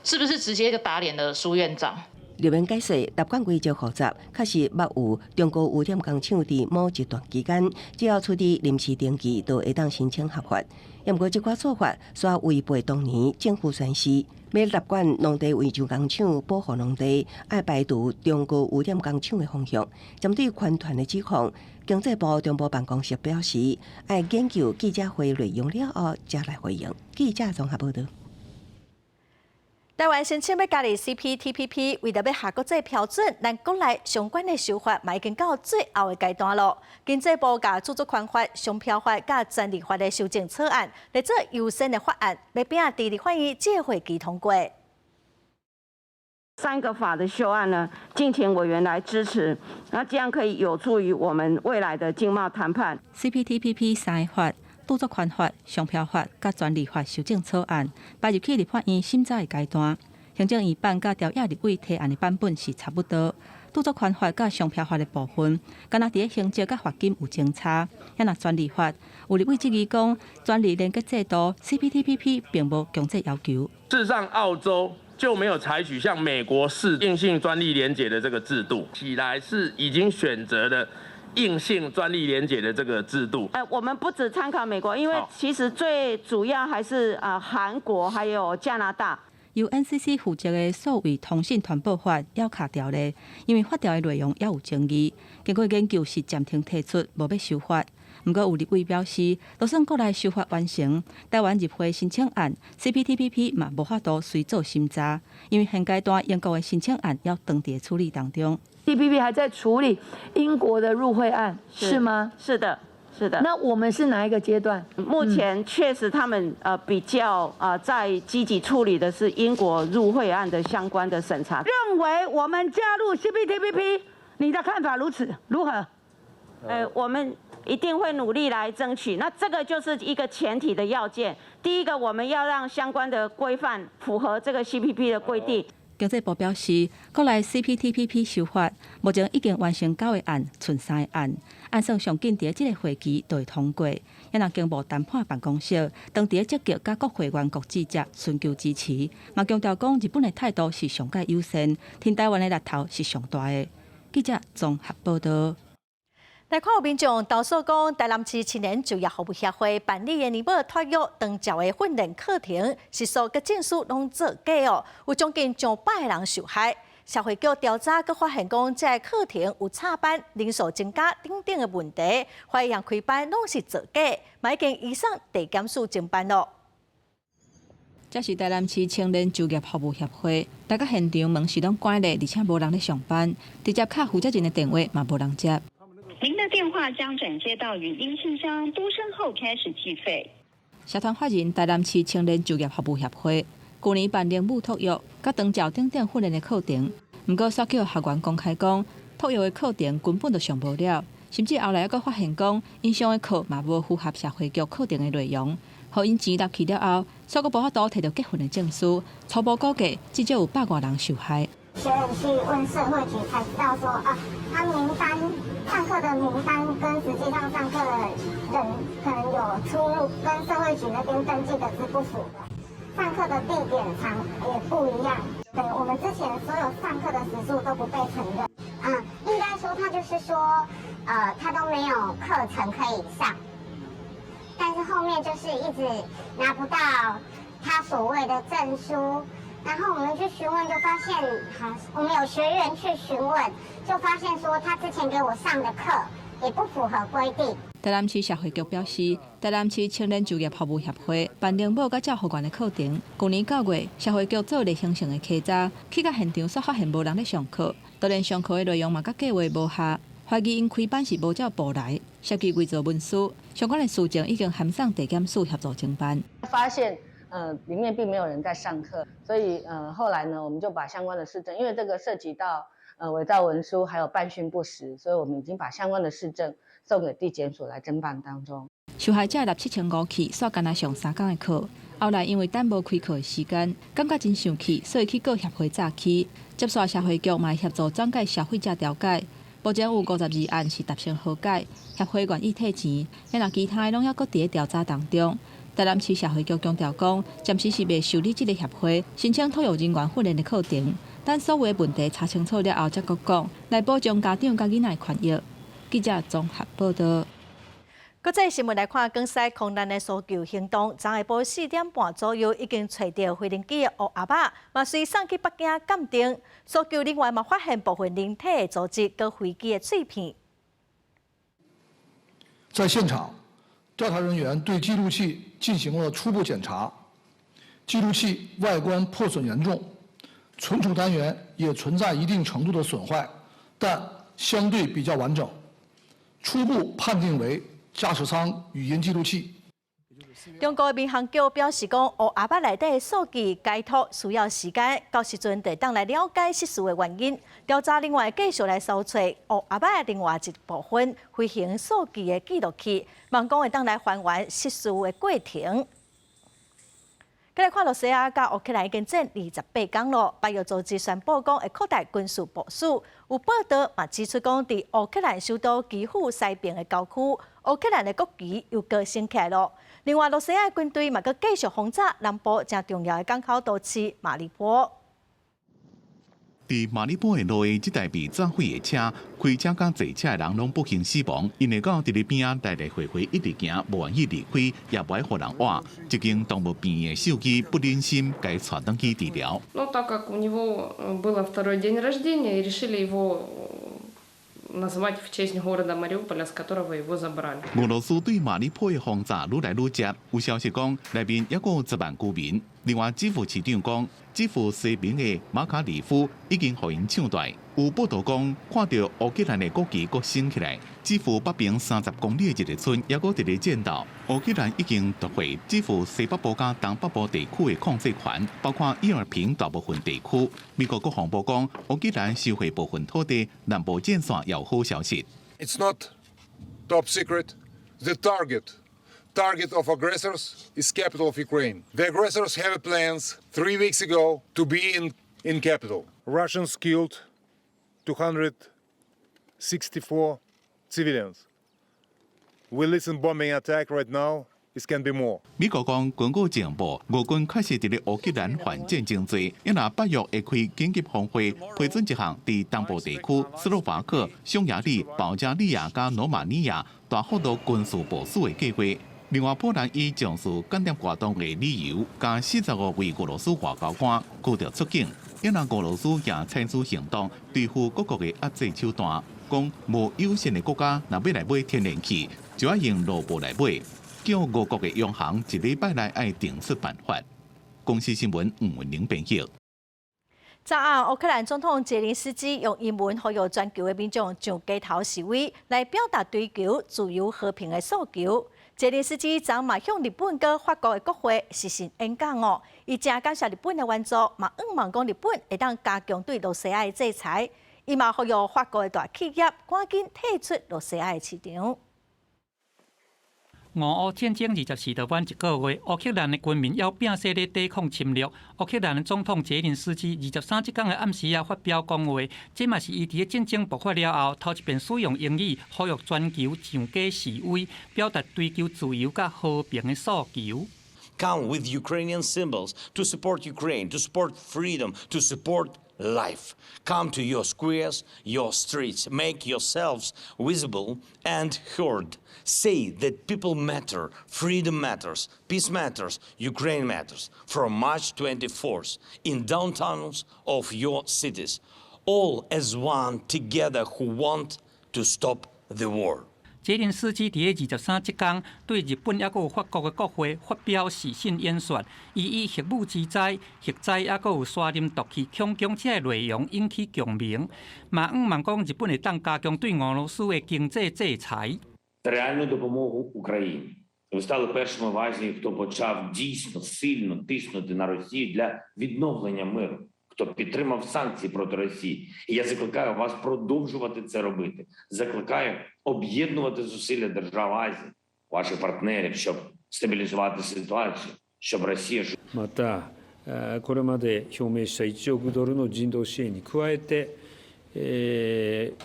[SPEAKER 32] 是不是直接就打臉了蘇院長？
[SPEAKER 23] 立院解釋，納管規則複雜，確實捌有中高污染工廠佇某一段期間，只要出佇臨時登記，就會當申請合法。毋過這款做法，煞違背當年政府宣示，欲納管農地圍牆工廠保護農地，愛排除中高污染工廠的方向。針對環團的指控，經濟部中部辦公室表示，愛研究記者會內容了後，才來回應。記者綜合報導。
[SPEAKER 1] 台灣申請欲加入 CPTPP，為著欲合國際標準，咱國內相關的修法嘛已經到最後的階段囉。經濟部共著作權法、商標法佮專利法的修正草案，列做優先的法案，欲拼佇立法院這會期通過。
[SPEAKER 2] 三個法的修案呢，敬請委員來支持，那這樣可以有助於我們未來的經貿談判。
[SPEAKER 3] CPTPP 三個法。著作權法、商標法佮專利法修正草案擺入去立法院審查的階段，行政院版佮朝野立委提案的版本是差不多。著作權法佮商標法的部分，敢若佇咧刑責佮罰金有相差。啊若專利法，有立委質疑講，專利連結制度 CPTPP 並無強制要求。
[SPEAKER 5] 事實上，澳洲就沒有採取像美國式硬性專利連結的這個制度，起來是已經選擇了硬性專利連結的這個制度。
[SPEAKER 2] 哎，我們不只參考美國，因為其實最主要還是啊韓國還有加拿大。
[SPEAKER 3] 由 NCC 負責的數位通訊傳播法猶卡佇咧，因為法條的內容猶有爭議，經過研究是暫停提出，無欲修法。毋過有立委表示，就算國內修法完成，台灣入會申請案 CPTPP 嘛無法度隨做審查，因為現階段英國的申請案猶當佇處理當中。
[SPEAKER 12] TPP 還在處理英國的入會案，是嗎？
[SPEAKER 2] 是的，是的。
[SPEAKER 12] 那我們是哪一個階段？
[SPEAKER 2] 目前確實他們比較啊在積極處理的是英國入會案的相關的審查。
[SPEAKER 12] 認為我們加入 CPTPP，你的看法如此如何？
[SPEAKER 2] 我們一定會努力來爭取。那這個就是一個前提的要件。第一個，我們要讓相關的規範符合這個 CPP 的規定。
[SPEAKER 3] 經濟部表示，國內 CPTPP 修法目前已經完成九個案，賰三個案，按算上緊佇這個會期就會通過。也若經貿談判辦公室當佇積極佮國會員國記者尋求支持，嘛強調講日本的態度是上蓋友善，挺台灣的力頭是上大的。記者綜合報導。
[SPEAKER 1] 來看有民眾投訴講，台南市青年就業服務協會辦理的年保託育長照的訓練課程，時數佮證書攏造假哦，有將近上百個人受害。社會局調查，閣發現講，這个課程有插班、人數增加等等的問題，懷疑開班攏是造假，嘛已經移送地檢署偵辦囉。
[SPEAKER 3] 這是台南市青年就業服務協會，來到現場門是攏關咧，而且無人咧上班，直接敲負責人的電話嘛無人接。
[SPEAKER 14] 您的電話將轉接到語音信箱，嘟聲後開始計費。
[SPEAKER 3] 社團法人台南市青年就業服務協會，舊年辦靈母托育、佮長照等等訓練的課程，毋過煞叫學員公開講，托育的課程根本就上無了，甚至後來猶閣發現講，𪜶上的課嘛無符合社會局課程的內容，予𪜶錢納去了後，煞閣無法度提著結訓的證書，初步估計至少有百外人受害。
[SPEAKER 15] 學員去問社會局才知道說啊，他名單上課的名單跟實際上上課的人可能有出入，跟社會局那邊登記的是不符的。上課的地點場也不一樣，對，我們之前所有上課的時數都不被承認。嗯，應該說他就是說，他都沒有課程可以上，但是後面就是一直拿不到他所謂的證書。然後我們去詢問，就發現，哈，我們有學員去詢問，就發現說他之前給我上的課也不符合規定。
[SPEAKER 3] 台南市社會局表示，台南市青年就業服務協會辦靈母佮照護員的課程，舊年九月，社會局做例行性的稽查，去到現場煞發現無人咧上課，就連上課的內容嘛佮計劃無合，懷疑𪜶開班是無照簿來，涉及偽造文書，相關的事證已經函送地檢署協助偵辦。
[SPEAKER 16] 發現。裡面並沒有人在上課，所以後來呢，我們就把相關的事證，因為這個涉及到偽造文書，還有辦訓不實，所以我們已經把相關的事證送給地檢署來偵辦當中。
[SPEAKER 3] 受害者納7500去，煞干焦上三工的課，後來因為等無開課的時間，感覺真生氣，所以去告協會詐欺。接續社會局嘛協助轉介消費者調解，目前有52案是達成和解，協會願意退錢，啊若其他的攏猶閣佇咧調查當中。台南市社會局強調講，暫時是袂受理這个協會申請托育人員訓練的課程。等所有問題查清楚了後，才閣講，來保障家長佮囡仔的權益。記者綜合報道。
[SPEAKER 1] 國際新聞來看，廣西空難的搜救行動，昨下晡4點半左右已經揣著飛行機的烏鴨仔，嘛隨送去北京鑑定。搜救人員嘛發現部分人體的組織佮飛機的碎片。
[SPEAKER 4] 在現場，調查人員對記錄器進行了初步檢查，記錄器外觀破損嚴重，存儲單元也存在一定程度的損壞，但相對比較完整，初步判定為駕駛艙語音記錄器。
[SPEAKER 1] 中國民航局表示講，烏鴨仔內底的數據解脫需要時間，到時陣就當來了解失事的原因。調查人員繼續來搜揣烏鴨仔的另外一部分飛行數據的記錄器，望講會當來還原失事的過程。閣來看羅西亞佮烏克蘭已經戰28工囉，北約組織宣布講會擴大軍事部署。有報道嘛指出講，佇烏克蘭首都基輔西邊的郊區，烏克蘭的國旗又閣升起來囉。另外，羅西亞軍隊嘛閣繼續轟炸南部誠重要的港口都市馬里波。
[SPEAKER 6] 佇馬里波的路的這台被炸毀的車，開車佮坐車的人攏不幸死亡，𪜶的狗佇咧邊仔來來回回一直行，無願意離開，也無愛予人倚。這間動物病院的獸醫不忍心共帶轉去治療。
[SPEAKER 17] Но так как у него было второй день рождения, и решили его назвать в честь города Мариуполя, с которого его забрали.
[SPEAKER 6] 俄羅斯對馬里波的轟炸愈來愈捷，有消息講內面猶閣有10萬居民。另外，基輔市長講，基輔西邊的馬卡里夫已經予𪜶搶蹛。有報道講，看著烏克蘭的國旗閣升起來，基輔北邊30公里的一個村猶閣佇咧戰鬥。烏克蘭已經奪回基輔西北部佮東北部地區的控制權，包括伊爾平大部分地區。美國國防部講，烏克蘭收回部分土地，南部戰線也有好消息。
[SPEAKER 18] It's not top secret. The target of aggressors is capital of Ukraine. The aggressors have plans 3 weeks ago to be in capital. Russians killed 264 civilians. We listen bombing attack right now. It can be more.
[SPEAKER 6] 美國講，根據情報，俄軍確實佇咧烏克蘭犯戰爭罪，因若北約會開緊急峰會，批准一項佇東部地區斯洛伐克、匈牙利、保加利亞佮羅馬尼亞大幅度軍事部署的計劃。另外，波蘭以從事間諜活動的理由，共45位俄羅斯外交官驅逐出境。因若俄羅斯也採取行動，對付各國的壓制手段，講無友善的國家若欲來買天然氣，就愛用盧布來買。叫俄國的央行一禮拜內愛定出辦法。公視新聞吳文玲編譯。
[SPEAKER 1] 昨暗，烏克蘭總統澤連斯基用英文呼籲全球的民眾上街頭示威，來表達追求自由和平的訴求。澤連斯基昨嘛向日本佮法國的國會視訊演講哦，伊誠感謝日本的援助，嘛向望講日本會當加強對羅西亞的制裁。伊嘛呼籲法國的大企業趕緊退出羅西亞的市場。
[SPEAKER 27] 俄烏戰爭24就滿一個月，烏克蘭的軍民猶拚勢咧抵抗侵略。烏克蘭的總統澤連斯基23這工的暗時仔發表講話，這嘛是伊佇咧戰爭爆發了後，頭一遍使用英語呼籲全球上街示威，表達追求自由佮和平的訴求。
[SPEAKER 19] Come with Ukrainian symbols to support Ukraine, to support freedom, to support life. Come to your squares, your streets, make yourselves visible and heard. Say that people matter, freedom matters, peace matters, Ukraine matters. From March 24th, in downtowns of your cities, all as one together who want to stop the war.
[SPEAKER 27] 澤連斯基佇咧23這工對日本猶閣有法國的國會發表視訊演說，伊以核武之災、核災猶閣有沙林毒氣恐驚這个內容引起共鳴，嘛向望講日本會當加強對俄羅斯的經濟制裁。
[SPEAKER 20] Реальну допомогу Україні. Ви стали першими в Азії, хто почав дійсно сильно тиснути на Росію для відновлення миру, хто підтримав санкції проти Росії. І я закликаю вас продовжувати це робити. Закликаю об'єднувати зусилля держав Азії, ваших партнерів, щоб стабілізувати ситуацію, щоб Росія
[SPEAKER 21] また、これまで表明した1億ドルの人道支援に加えて、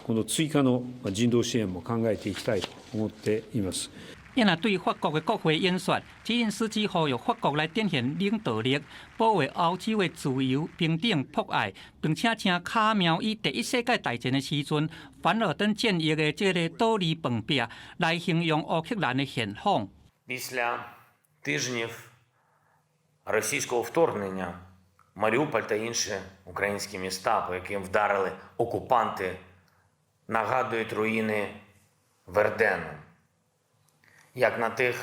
[SPEAKER 21] この追加の人道支援も考えていきたいと思っています。
[SPEAKER 27] 伊若對法國的國會演說，澤連斯基呼籲法國來展現領導力，保衛歐洲的自由、平等、博愛，並且請卡繆以第一世界大戰的時陣，凡爾登戰役的這个倒離飯壁來形容烏克蘭的現況。
[SPEAKER 20] Після тижнів російського вторгнення Маріуполь та інші українські міста, по яким вдарили окупанти, нагадують руїни Вердену. Як на тих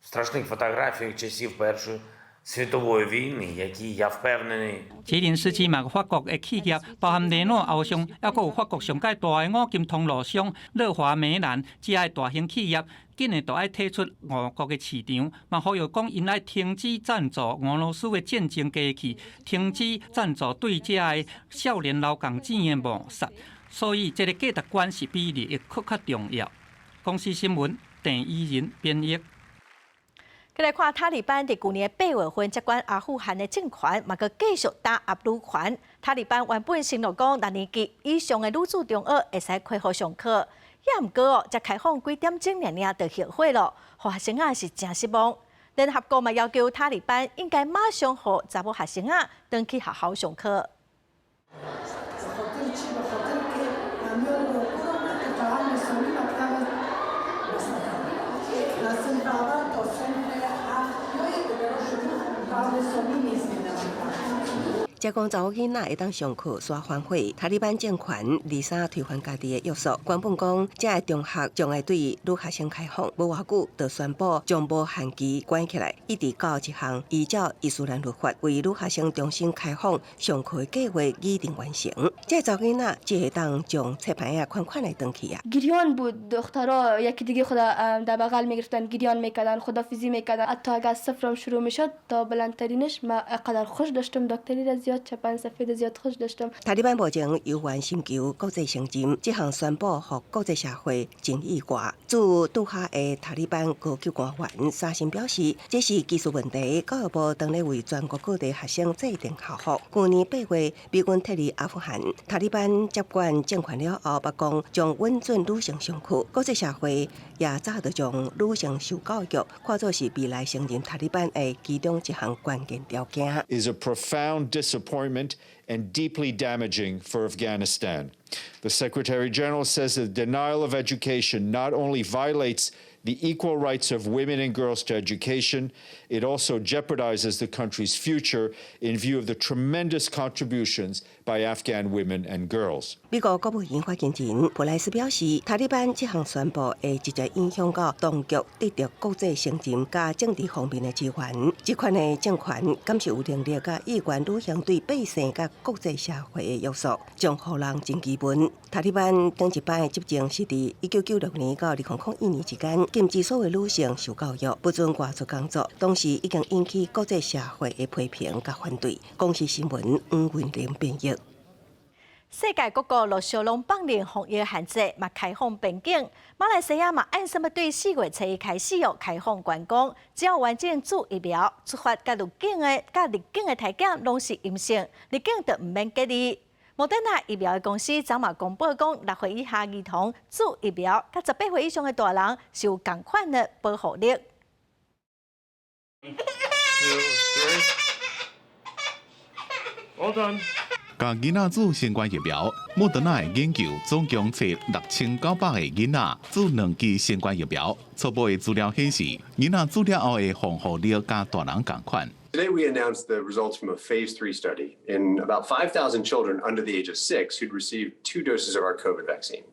[SPEAKER 20] страшних фотографіях часів Першої світової війни, які, я впевнений,
[SPEAKER 27] 澤連斯基嘛，法國的企業，包含雷諾、歐尚，抑閣有法國上蓋大的五金通路商樂華美蘭，這的大型企業，緊的都愛退出俄國的市場，嘛呼籲講𪜶愛停止贊助俄羅斯的戰爭機器，停止贊助對這的少年勞工子的謀殺。所以，這个價值觀是比利益閣較重要。公視新聞鄭伊仁編譯。
[SPEAKER 1] 閣來看塔利班佇舊年8月份接管阿富汗的政權，嘛閣繼續打壓女權。塔利班原本承諾講，六年級以上的女子中學會使恢復上課，也毋過哦，才開放幾點鐘爾爾就後悔咯，予學生仔是誠失望。聯合國嘛要求塔利班應該馬上予查某學生仔轉去學校上課。
[SPEAKER 23] 才講查某囡仔會當上課，煞反悔。塔利班政權23推翻家己的約束，原本講這个中學將會對女學生開放，無偌久就宣布將無限期關起來，一直到這項依照伊斯蘭律法為女學生重新開放上課的計劃擬定完成。這个查某囡仔只會當將冊牌仔款款來轉去啊。
[SPEAKER 7] گریان بود دخترها یکی دیگه خود در بغل میگرفتن گریان میکردن خدافظی میکردن حتی اگر از صفرم شروع میشد تا بلندترینش ما قدر خوش داشتم دکتری را زیاد چپن سفید زیاد خوش داشتم。
[SPEAKER 23] 塔利班目前猶原尋求國際承認，這項宣布予國際社會真意外。駐杜哈的塔利班高級官員沙欣表示，這是技術問題，教育部當咧為全國各地學生制定校服。舊年8月，美軍撤離阿富汗，塔利班接管政權了後，白宮將允准女性上課。國際社會也早就將女性受教育看作是未來承認塔利班的其中一項關鍵條件。
[SPEAKER 8] Is a profound disappointment and deeply damaging for Afghanistan. The Secretary General says the denial of education not only violates the equal rights of women and girls to education, it also jeopardizes the country's future in view of the tremendous contributions by Afghan women and girls.
[SPEAKER 23] 美國國務院發言人普萊斯表示，塔利班這項宣布會直接影響到當局得著國際承認佮政治方面的支援。這款的政權敢是有能力佮意願履行對百姓佮國際社會的約束，將予人真疑問。塔利班頂一擺的執政是佇1996年到2001年之間，禁止所有女性受教育，不准外出工作，當時已經引起國際社會的批評佮反對。公視新聞黃雲玲編譯。
[SPEAKER 1] 世界各國陸續攏放寬防疫限制，嘛開放邊境。馬來西亞嘛按什麼對4月初一開始哦開放觀光，只要完整注疫苗，出發佮入境的佮入境的體檢攏是陰性，入境就毋免隔離。莫德納疫苗的公司昨嘛公布講，6歲以下兒童注疫苗，佮18歲以上的大人是有仝款的保護力。
[SPEAKER 5] Two, three. All done.
[SPEAKER 6] 共囡仔注新冠疫苗，莫德納的研究總共揣6900个囡仔注兩劑新冠疫苗，初步的資料顯示，囡仔注了後的防護力佮大人仝款。
[SPEAKER 9] Today we announced the results from a phase 3 study in about 5,000 children under the age of 6 who'd received two doses of our COVID vaccine.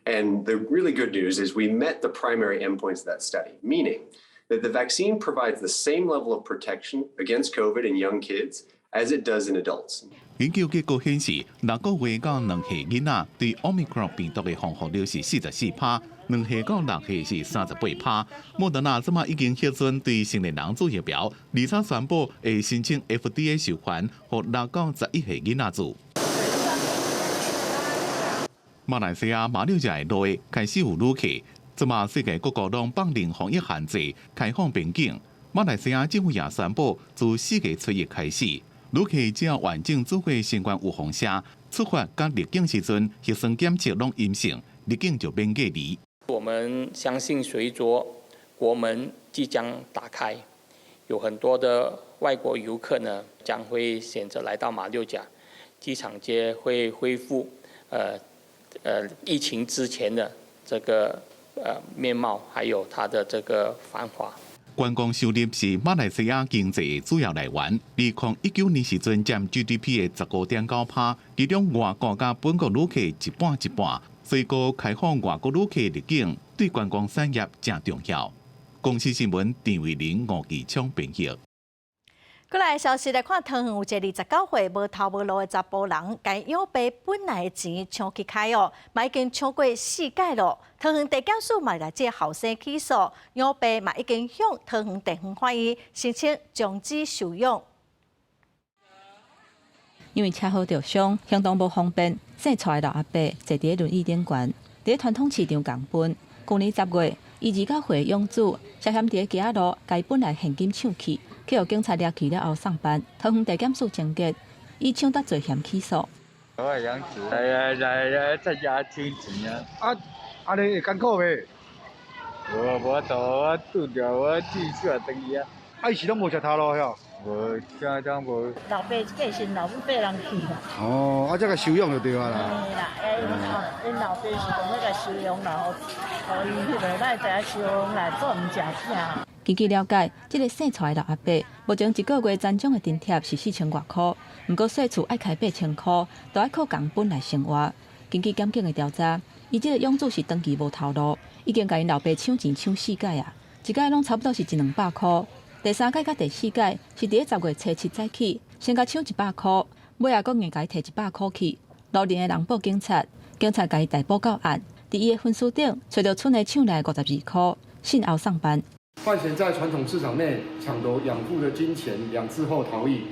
[SPEAKER 9] And the really good news is we met the primary endpoints of that study, meaning that the vaccine provides the same level of protection against COVID in young kids as it does in adults.
[SPEAKER 6] 研究結果顯示，6個月到2歲囡仔對 Omicron 病毒的防護力是44%，2歲到6歲是38%。莫德納這馬已經核准對成年人注疫苗，而且宣布會申請 FDA 授權，予6到11歲囡仔注。馬來西亞馬六甲的路開始有旅客，這馬世界各國攏放寬防疫限制，開放邊境。馬來西亞政府也宣布，自4月初一開始，旅客只要完整注過新冠預防射，出發佮入境時陣核酸檢測攏陰性，入境就免隔離。
[SPEAKER 10] 我們相信隨著國門即將打開，有很多的外國遊客呢將會選擇來到馬六甲，雞場街會恢復，疫情之前的這個面貌，還有它的這個繁華。
[SPEAKER 6] 觀光收入是馬來西亞經濟的主要來源。2019年時陣佔 GDP 的15.9%，其中外國佮本國旅客一半一半。所以閣開放外國旅客入境，對觀光產業誠重要。公視新聞陳慧玲、吳繼昌編譯。
[SPEAKER 1] 過來消息來看，桃園有一个29歲無頭無路的查埔人，共養爸本來的錢搶去開哦，嘛已經搶過四擺咯。桃園地檢署嘛來這个後生起訴，養爸嘛已經向桃園地方法院申請終止收養。
[SPEAKER 3] 因為車禍著傷，行動無方便，姓蔡的老阿伯坐佇輪椅頂懸，佇傳統市場共糞。舊年10月，伊29歲養子涉嫌佇街仔路，共本來現金搶去。去予警察掠去了後送辦，桃園地檢署偵結，以搶奪罪嫌起訴。
[SPEAKER 11] 我養子來來來，在家搶錢啊！
[SPEAKER 13] 啊啊！你會艱苦袂？
[SPEAKER 11] 無無度，我拄著我繼續啊，轉去啊！
[SPEAKER 13] 啊，伊是攏無食頭路遐？
[SPEAKER 11] 無，啥攏無。
[SPEAKER 22] 老爸過身，老母缀人去啦。
[SPEAKER 13] 哦，啊，這個收養就對啊啦。
[SPEAKER 22] 嘿啦，欸，𪜶老爸是講欲共收養啦，予伊彼个，咱會知影收養來做毋食啥。
[SPEAKER 3] 根據了解，這个姓蔡的老阿伯，目前一個月殘障的津貼是4000外箍，毋過細厝愛開8000箍，都愛靠共糞來生活。根據檢警的調查，伊這个養子是長期無頭路，已經共𪜶老爸搶錢搶四擺啊，一擺攏差不多是一兩百箍。第三擺佮第四擺是佇咧10月初7早起，先共搶100箍，尾仔閣硬共伊提100箍去。路人的人報警察，警察共伊逮捕到案，佇伊的分屍頂揣著賰的搶來52箍，訊後送辦。
[SPEAKER 24] 范閒在傳統市場內搶奪養父的金錢兩次後逃逸，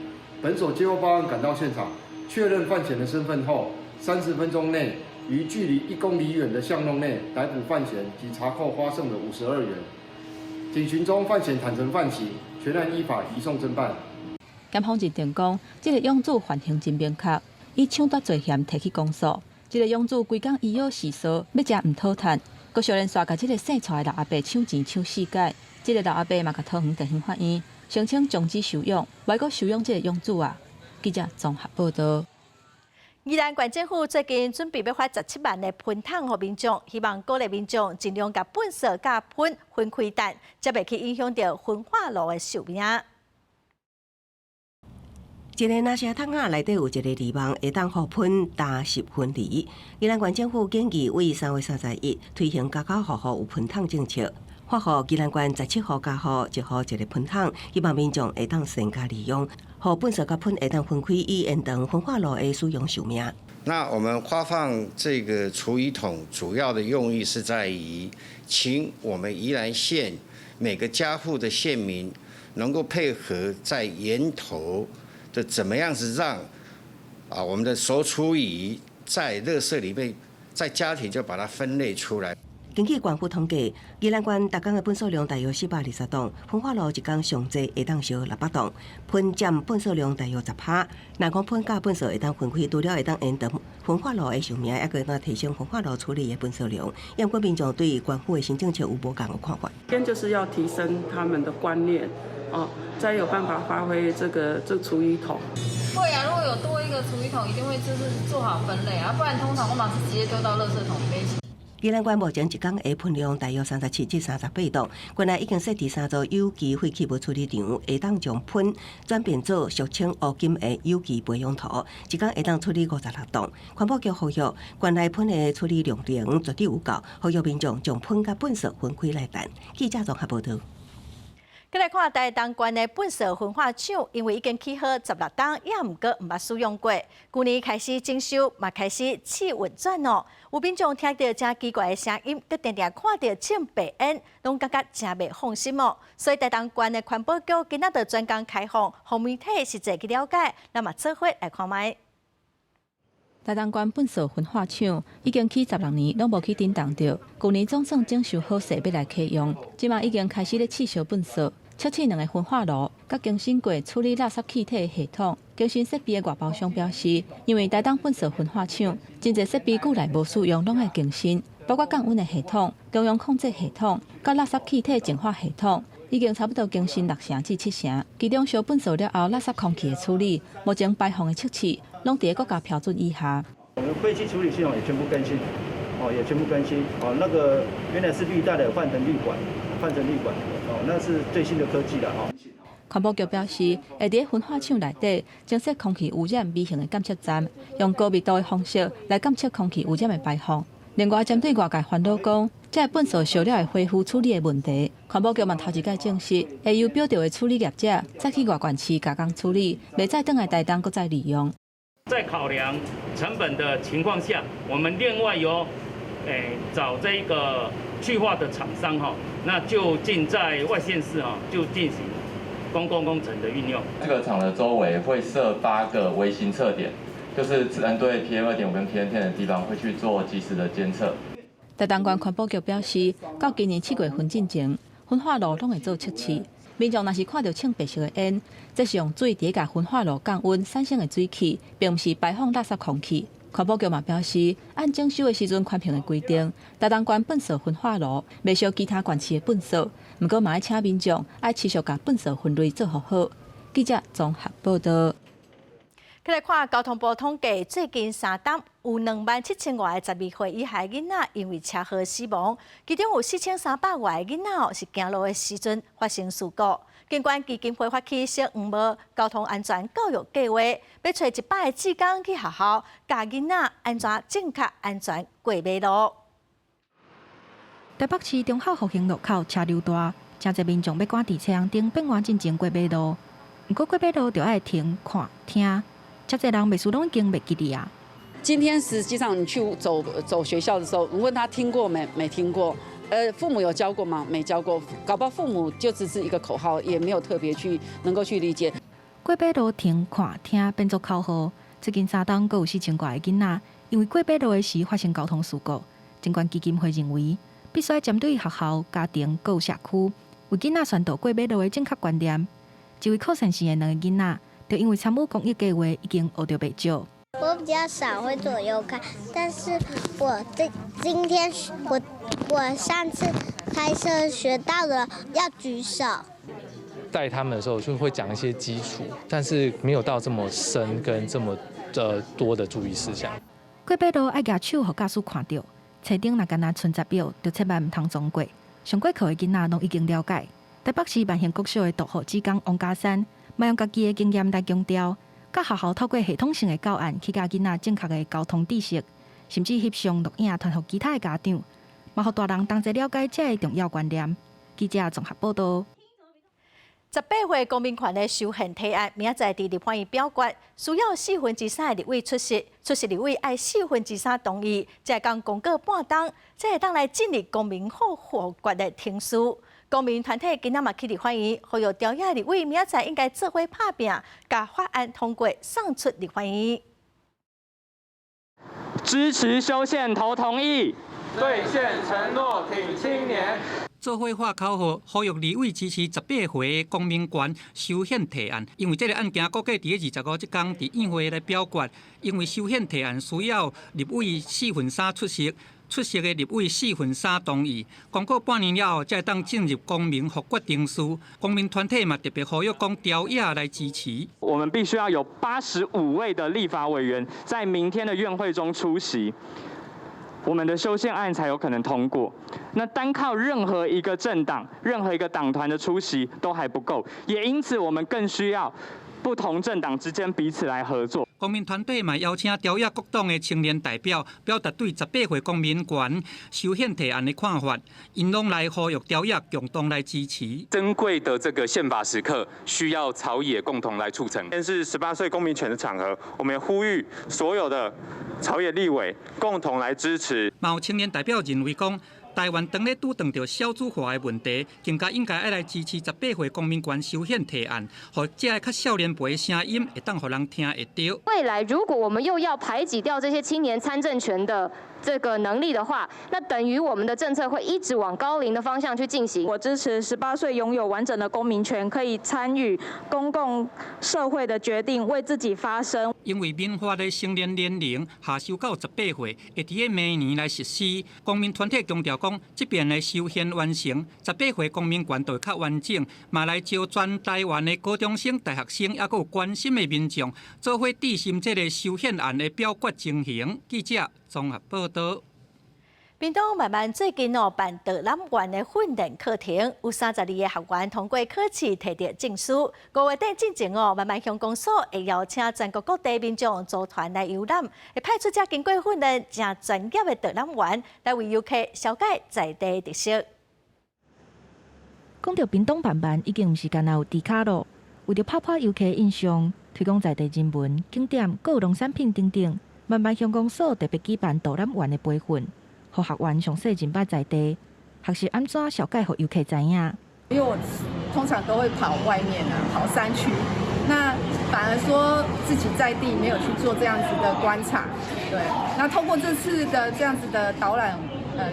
[SPEAKER 24] 本所接獲報案趕到現場，確認范閒的身份後，30分鐘內於距離1公里遠的巷弄內逮捕范閒及查扣花剩的52元。警詢中，范閒坦承犯行，全案依法移送偵辦。
[SPEAKER 3] 檢方認定講，這个養子犯行真明確，以搶奪罪嫌提起公訴。這个養子規工伊有是說欲食毋討趁，閣相連續共這个姓蔡的老阿伯搶錢搶四擺。這个老阿伯嘛，共桃園地方法院申請終止收養，袂閣收養這个養子啊。記者綜合報道。
[SPEAKER 1] 宜蘭縣政府最近準備欲發17萬的噴桶予民眾，希望鼓勵民眾盡量共糞埽佮糞分開擲，才袂去影響著焚化爐的壽命。
[SPEAKER 23] 一個垃圾桶仔內底有一個濾網，會當予糞乾濕分離。宜蘭縣政府建議為3月31推行家家戶戶有噴桶政策，發予宜蘭縣17戶家戶一戶一個噴桶，希望民眾會當善加利用，予糞埽佮糞會當分開，以延長焚化爐的使用壽命。
[SPEAKER 25] 那我們發放這個廚餘桶，主要的用意是在於，請我們宜蘭縣每個家戶的縣民能夠配合在源頭的怎麼樣子讓啊我們的熟廚餘在垃圾裡面，在家庭就把它分類出來。
[SPEAKER 23] 根據縣府統計，宜蘭縣逐工的糞埽量大約420噸，焚化爐一工上濟會當燒600噸，糞佔糞埽量大約10%。若講糞佮糞埽會當分開，除了會當延長焚化爐的壽命，猶閣會當提升焚化爐處理的糞埽量。毋過民眾對縣府的新政策有無仝的看法？
[SPEAKER 26] 先就是要提升他們的觀念，哦，才有辦法發揮這個這廚餘桶。
[SPEAKER 28] 會啊，如果有多一個廚餘桶，一定會就是做好分類啊，不然通常我嘛是直接丟到垃圾桶裡面。
[SPEAKER 23] 宜蘭縣目前一工的糞量大約37至38噸，縣內已經設置三座有機廢棄物處理場，會當將糞轉變做俗稱烏金的有機培養土，一工會當處理56噸。環保局呼籲，縣內糞的處理量能絕對有夠，呼籲民眾將糞佮糞埽分開來擲。記者綜合報道。
[SPEAKER 1] 閣來看台東縣的糞埽焚化廠，因為已經起好16冬，也毋過毋捌使用過。舊年開始整修，嘛開始試運轉哦。有民眾聽著誠奇怪的聲音，閣定定看著種白煙，攏感覺誠袂放心哦。所以台東縣的環保局今仔就專工開放，予媒體實際去了解，咱嘛做伙來看覓。
[SPEAKER 3] 台東縣糞埽焚化廠已經起16年，攏無去振動著。舊年總算整修好勢，欲來啟用，這馬已經開始咧試燒糞埽。測試兩个焚化爐，佮更新過處理垃圾氣體的系統。更新設備的外包商表示，因為台東糞埽焚化廠真濟設備久來無使用，攏愛更新。包括降溫的系統、中央控制系統、佮垃圾氣體淨化系統，已經差不多更新六成至七成。其中燒糞埽了後，垃圾空氣的處理，目前排放的測試攏佇國家標準以下。
[SPEAKER 2] 我們廢氣處理系統也全部更新，哦，也全部更新，哦，那個原來是綠帶的，換成綠管，換成綠管，哦，那是最新的科技了，哈。
[SPEAKER 3] 環保局表示，會佇焚化廠內底增設空氣污染微型的檢測站，用高密度的方式來檢測空氣污染的排放。另外，針對外界煩惱講，這個糞埽燒了會恢復處理的問題，環保局嘛頭一擺證實，會由標著的處理業者再去外縣市加工處理，袂再轉來台東閣再利用。
[SPEAKER 4] 在考量成本的情況下，我們另外由找這個去化的廠商哈，那就近在外縣市哈就進行公共工程的運用。
[SPEAKER 12] 這個廠的周圍會設8個微型測點，就是針對 PM 2.5跟 PM10 的地方會去做即時的監測。
[SPEAKER 3] 台東縣環保局表示，到今年7月份進前，焚化爐攏會做測試。民眾若是看著青白色的煙，這是用水佇共焚化爐降溫產生的水汽，並毋是排放垃圾空氣。環保局嘛表示，按徵收的時陣寬頻的規定，台東縣糞埽焚化爐袂燒其他縣市的糞埽，毋過嘛愛請民眾愛持續共糞埽分類做予好。記者綜合報導。
[SPEAKER 1] 來看交通部統計，最近3冬有27,000外个12歲以下囡仔因為車禍死亡，其中有4,300外個囡仔是行路的時陣發生事故。警管基金會發起小黃帽交通安全教育計劃，欲揣100個志工去學校教囡仔按怎正確安全過馬路。
[SPEAKER 14] 台北市忠孝復興路口車流大，誠濟民眾欲趕佇青紅燈變換進前過馬路。毋過過馬路著愛停看聽，誠濟人袂輸攏已經袂記得啊。
[SPEAKER 15] 今天實際上你去走走學校的時候，你問他聽過沒？沒聽過。父母有教過嗎？沒教過。搞不好父母就只是一個口號，也沒有特別去能夠去理解。
[SPEAKER 14] 過馬路停看聽變做口號。最近3冬，閣有4,000外個囡仔因為過馬路的時發生交通事故。警管基金會認為，必須針對學校、家庭、閣有社區，為囡仔宣導過馬路的正確觀念。一位考善縣的兩个囡仔，就因為參與公益計劃，已經學著袂少。
[SPEAKER 16] 我比較少會左右看，但是我這今天我上次開車學到了要舉手。
[SPEAKER 17] 帶他們的時候就會講一些基礎，但是沒有到這麼深跟這麼的多的注意事項。
[SPEAKER 14] 過馬路愛舉手予駕駛看著，車頂若干焦賰十秒，就千萬毋通撞過。上過課的囡仔攏已經了解。台北市萬興國小的導護志工王家山，嘛用家己的經驗來強調，佮學校透過系統性的教案去教囡仔正確的交通知識，甚至翕相錄影傳予其他的家長，嘛予大人同齊了解這个重要觀念。記者綜合報導。
[SPEAKER 1] 18歲公民權的修憲提案，明仔載佇立法院表決，需要3/4的立委出席，出席立委愛3/4同意，才會當公告半冬，才會當來進入公民複決的程序。公民團體今仔嘛去立法院，呼籲朝野立委明仔載應該做伙拍拚，共法案通過送出立法院。
[SPEAKER 18] 支持修憲投同意，
[SPEAKER 29] 兌現承諾挺青年。
[SPEAKER 27] 做伙喊口號，呼籲立委支持18歲公民權修憲提案。因為這个案件估計佇25這工佇院會來表決。因為修憲提案需要立委3/4出席，出席的立委3/4同意。公告半年了後，才會當進入公民複決程序。公民團體嘛特別呼籲講朝野來支持。
[SPEAKER 18] 我們必須要有85位的立法委員在明天的院會中出席，我們的修憲案才有可能通過。那單靠任何一個政黨、任何一個黨團的出席都還不夠，也因此我們更需要不同政黨之間彼此來合作。
[SPEAKER 27] 公民團體嘛邀請朝野各黨的青年代表，表達對十八歲公民權修憲提案的看法，𪜶攏來呼籲朝野共同來支持。
[SPEAKER 18] 珍貴的這個憲法時刻，需要朝野共同來促成。
[SPEAKER 30] 今天是18歲公民權的場合，我們呼籲所有的朝野立委共同來支持。
[SPEAKER 27] 嘛有青年代表認為講，台灣當咧拄碰著少子化的問題，更加應該愛來支持十八歲公民權修憲提案，予這个較少年輩的聲音會當予人聽會著。
[SPEAKER 31] 未來如果我們又要排擠掉這些青年參政權的
[SPEAKER 5] 這個能力的話，那等於我們的政策會一直往高齡的方向去進行。
[SPEAKER 6] 我支持18歲擁有完整的公民權，可以參與公共社會的決定，為自己發聲。
[SPEAKER 27] 因為民法的成年年齡下修到18歲，會佇咧明年來實施。公民團體強調講，這遍的修憲完成，十八歲公民權就會較完整，嘛來招全台灣的高中生、大學生，抑閣有關心的民眾，做伙致心這个修憲案的表決情形。記者綜合報道。
[SPEAKER 1] 屏東慢慢最近哦辦導覽員的訓練課程，有32個學員通過考試提著證書。5月底進前哦，萬巒鄉公所會邀請全國各地民眾組團來遊覽，會派出遮經過訓練、誠專業的導覽員來為遊客紹介在地特色。
[SPEAKER 14] 講著屏東萬巒已經毋是干焦有豬跤囉，為著拍破遊客印象，推廣在地人文景點、閣有農產品等等，萬巒鄉公所特別舉辦導覽員的培訓。予學員詳細認捌在地，學習按怎紹介予遊客知影。
[SPEAKER 7] 因為我通常都會跑外面啊，跑山區，那反而說自己在地沒有去做這樣子的觀察，對。那透過這次的這樣子的導覽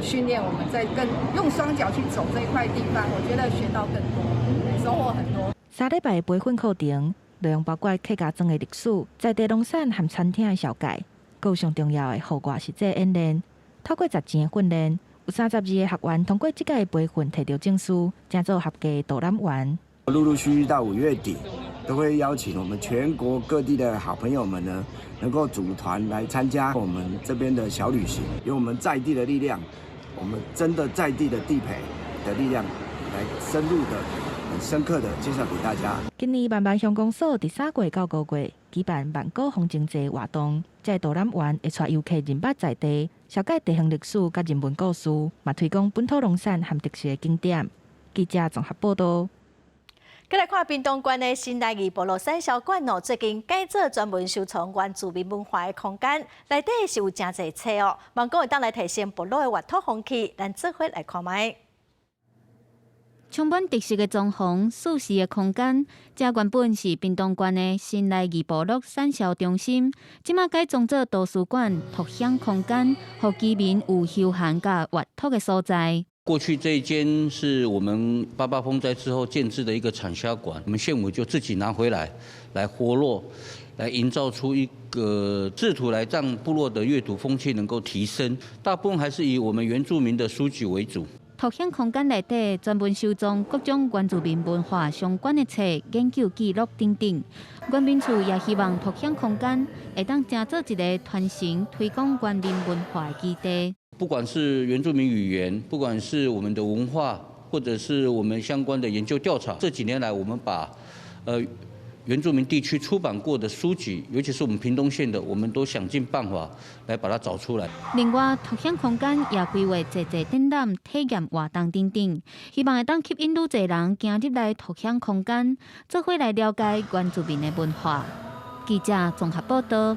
[SPEAKER 7] 訓練，我們再更用雙腳去走這一塊地方，我覺得學到更多，收穫很多。
[SPEAKER 14] 3禮拜的培訓課程內容包括客家莊的歷史、在地農產和餐廳的紹介，閣有上重要的戶外實際演練。透過實戰的訓練，有32個學員通過這屆的培訓，提著證書，成做合格的導覽員。
[SPEAKER 8] 陸陸續續到5月底，都會邀請我們全國各地的好朋友們呢，能夠組團來參加我們這邊的小旅行，用我們在地的力量，我們真的在地的地陪的力量，來深入的、很深刻的介紹給大家。
[SPEAKER 14] 今年萬巒鄉公所佇3月到5月舉辦萬古風情節活動，這個導覽員會帶遊客認捌在地，紹介地方歷史佮人文故事，嘛推廣本土農產和特色的景點。記者綜合報道。
[SPEAKER 1] 閣來看屏東縣的新來義部落產銷館哦，最近改做專門收藏原住民文化的空間，內底是有誠濟冊哦，望講會當來提升部落的閱讀風氣，咱做伙來看覓。
[SPEAKER 9] 充滿特色的裝潢、舒適的空間，這原本是屏東縣的新來義部落產銷中心，這馬改裝做圖書館、讀享空間，予居民有休閒佮閱讀的所在。
[SPEAKER 10] 過去這一間是我們八八風災之後建置的一個產銷館，我們縣府就自己拿回來，來活絡，來營造出一個試圖來讓部落的閱讀風氣能夠提升。大部分還是以我們原住民的書籍為主。
[SPEAKER 9] 讀享空間內底專門收藏各種原住民文化相關的冊、研究記錄等等。原民處也希望讀享空間會當成做一個傳承推廣原民文化的基地。
[SPEAKER 10] 不管是原住民語言，不管是我們的文化，或者是我們相關的研究調查，這幾年來，我們把原住民地區出版過的書籍，尤其是我們屏東縣的，我們都想盡辦法來把它找出來。
[SPEAKER 9] 另外，讀享空間也規劃濟濟展覽、體驗活動等等，希望會當吸引愈濟人行入來讀享空間，做伙來了解原住民的文化。記者綜合報道。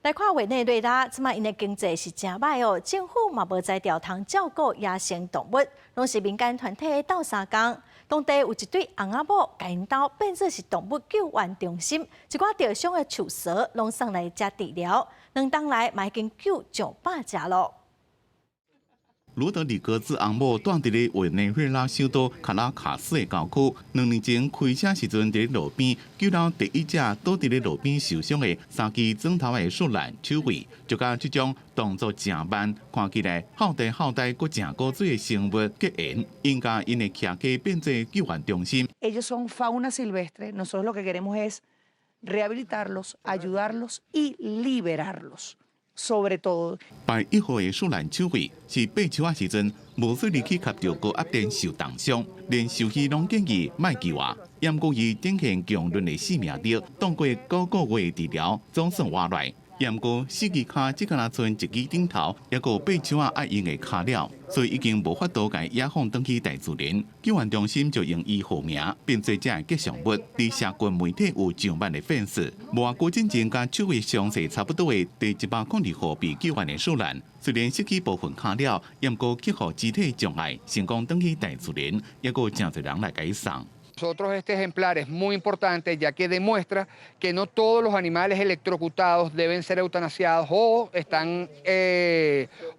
[SPEAKER 1] 來看委內瑞拉，這馬𪜶的經濟是誠䆀哦，政府嘛無才調通照顧野生動物，攏是民間團體鬥相共。當地有一對翁仔某，共𪜶兜變做是動物救援中心，一寡著傷的樹趖攏送來遮治療，2冬來嘛已經救上百隻囉。
[SPEAKER 11] 羅德里格茲翁某蹛佇咧委內瑞拉首都卡拉卡斯的郊區，2年前開車時陣佇咧路邊救了第一隻倒佇咧路邊受傷的三支鑽頭的樹懶手尾，就佮這種動作誠慢，看起來好呆好呆、閣誠古錐的生物結緣，𪜶共𪜶的徛家變做救援中心。
[SPEAKER 19] Ellos son fauna silvestre, nosotros lo que queremos es rehabilitarlos, ayudarlos y liberarlos. Sobre todo，
[SPEAKER 11] 排1號的樹懶手尾是爬樹仔時陣，無注意去磕著高壓電受重傷，連獸醫攏建議莫救啊。毋過伊展現強韌的生命力，當過9個月治療，總算活來。毋過四支跤只敢若賰一支頂頭，抑閣有爬樹仔愛用的跤料，所以已經無法度共野放轉去大自然。救援中心就用伊號名變做這个吉祥物，佇社群媒體有上萬的粉絲。無偌久進前，佮手尾傷勢差不多的第102號被救援的樹懶，雖然失去部分跤料，毋過克服肢體障礙，成功轉去大自然，抑閣有誠濟人來共伊送。
[SPEAKER 2] Nosotros este ejemplar es muy importante ya que demuestra que no todos los animales electrocutados deben ser eutanasiados o están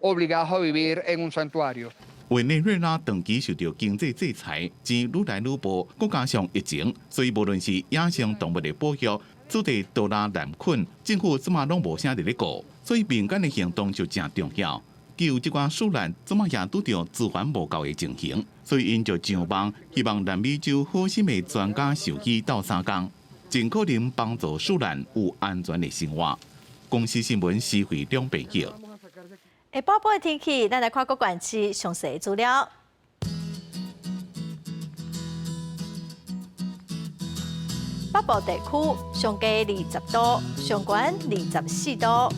[SPEAKER 2] obligados a vivir en un santuario。
[SPEAKER 11] 委內瑞拉長期受著經濟制裁，錢愈來愈無，閣加上疫情，所以無論是野生動物的保育、主題多拉難困，政府這馬攏無啥佇咧顧，所以民間的行動就誠重要。救這寡樹懶，這馬也拄著資源無夠的情形，所以𪜶就上網，希望南美洲好心的專家獸醫鬥相共，盡可能幫助樹懶有安全的生活。公視新聞施惠兩編譯。
[SPEAKER 1] 下晡的天氣，咱來看各縣市詳細資料。北部地區上低20度，上懸24度。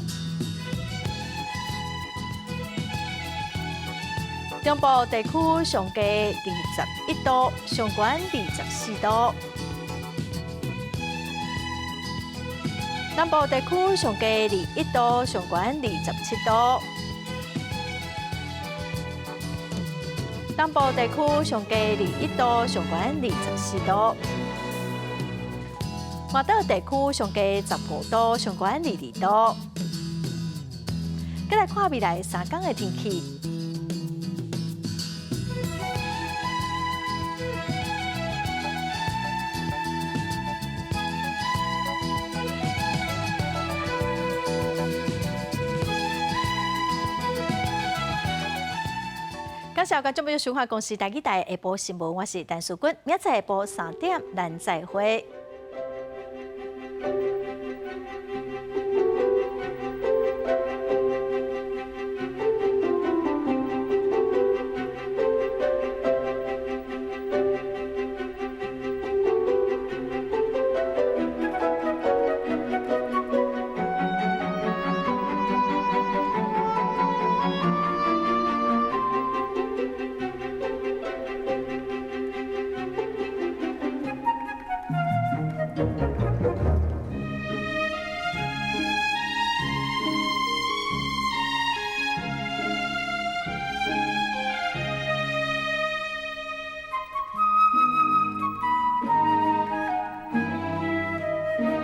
[SPEAKER 1] 中部地區上低21度，上懸24度。南部地區上低21度，上懸27度。東部地區上低21度，上懸24度。外島地區上低15度，上懸22度。閣來看未來3工的天氣。感謝觀眾朋友收看公視台語台下晡新聞，我是陳淑君，明仔載下晡3點咱再會。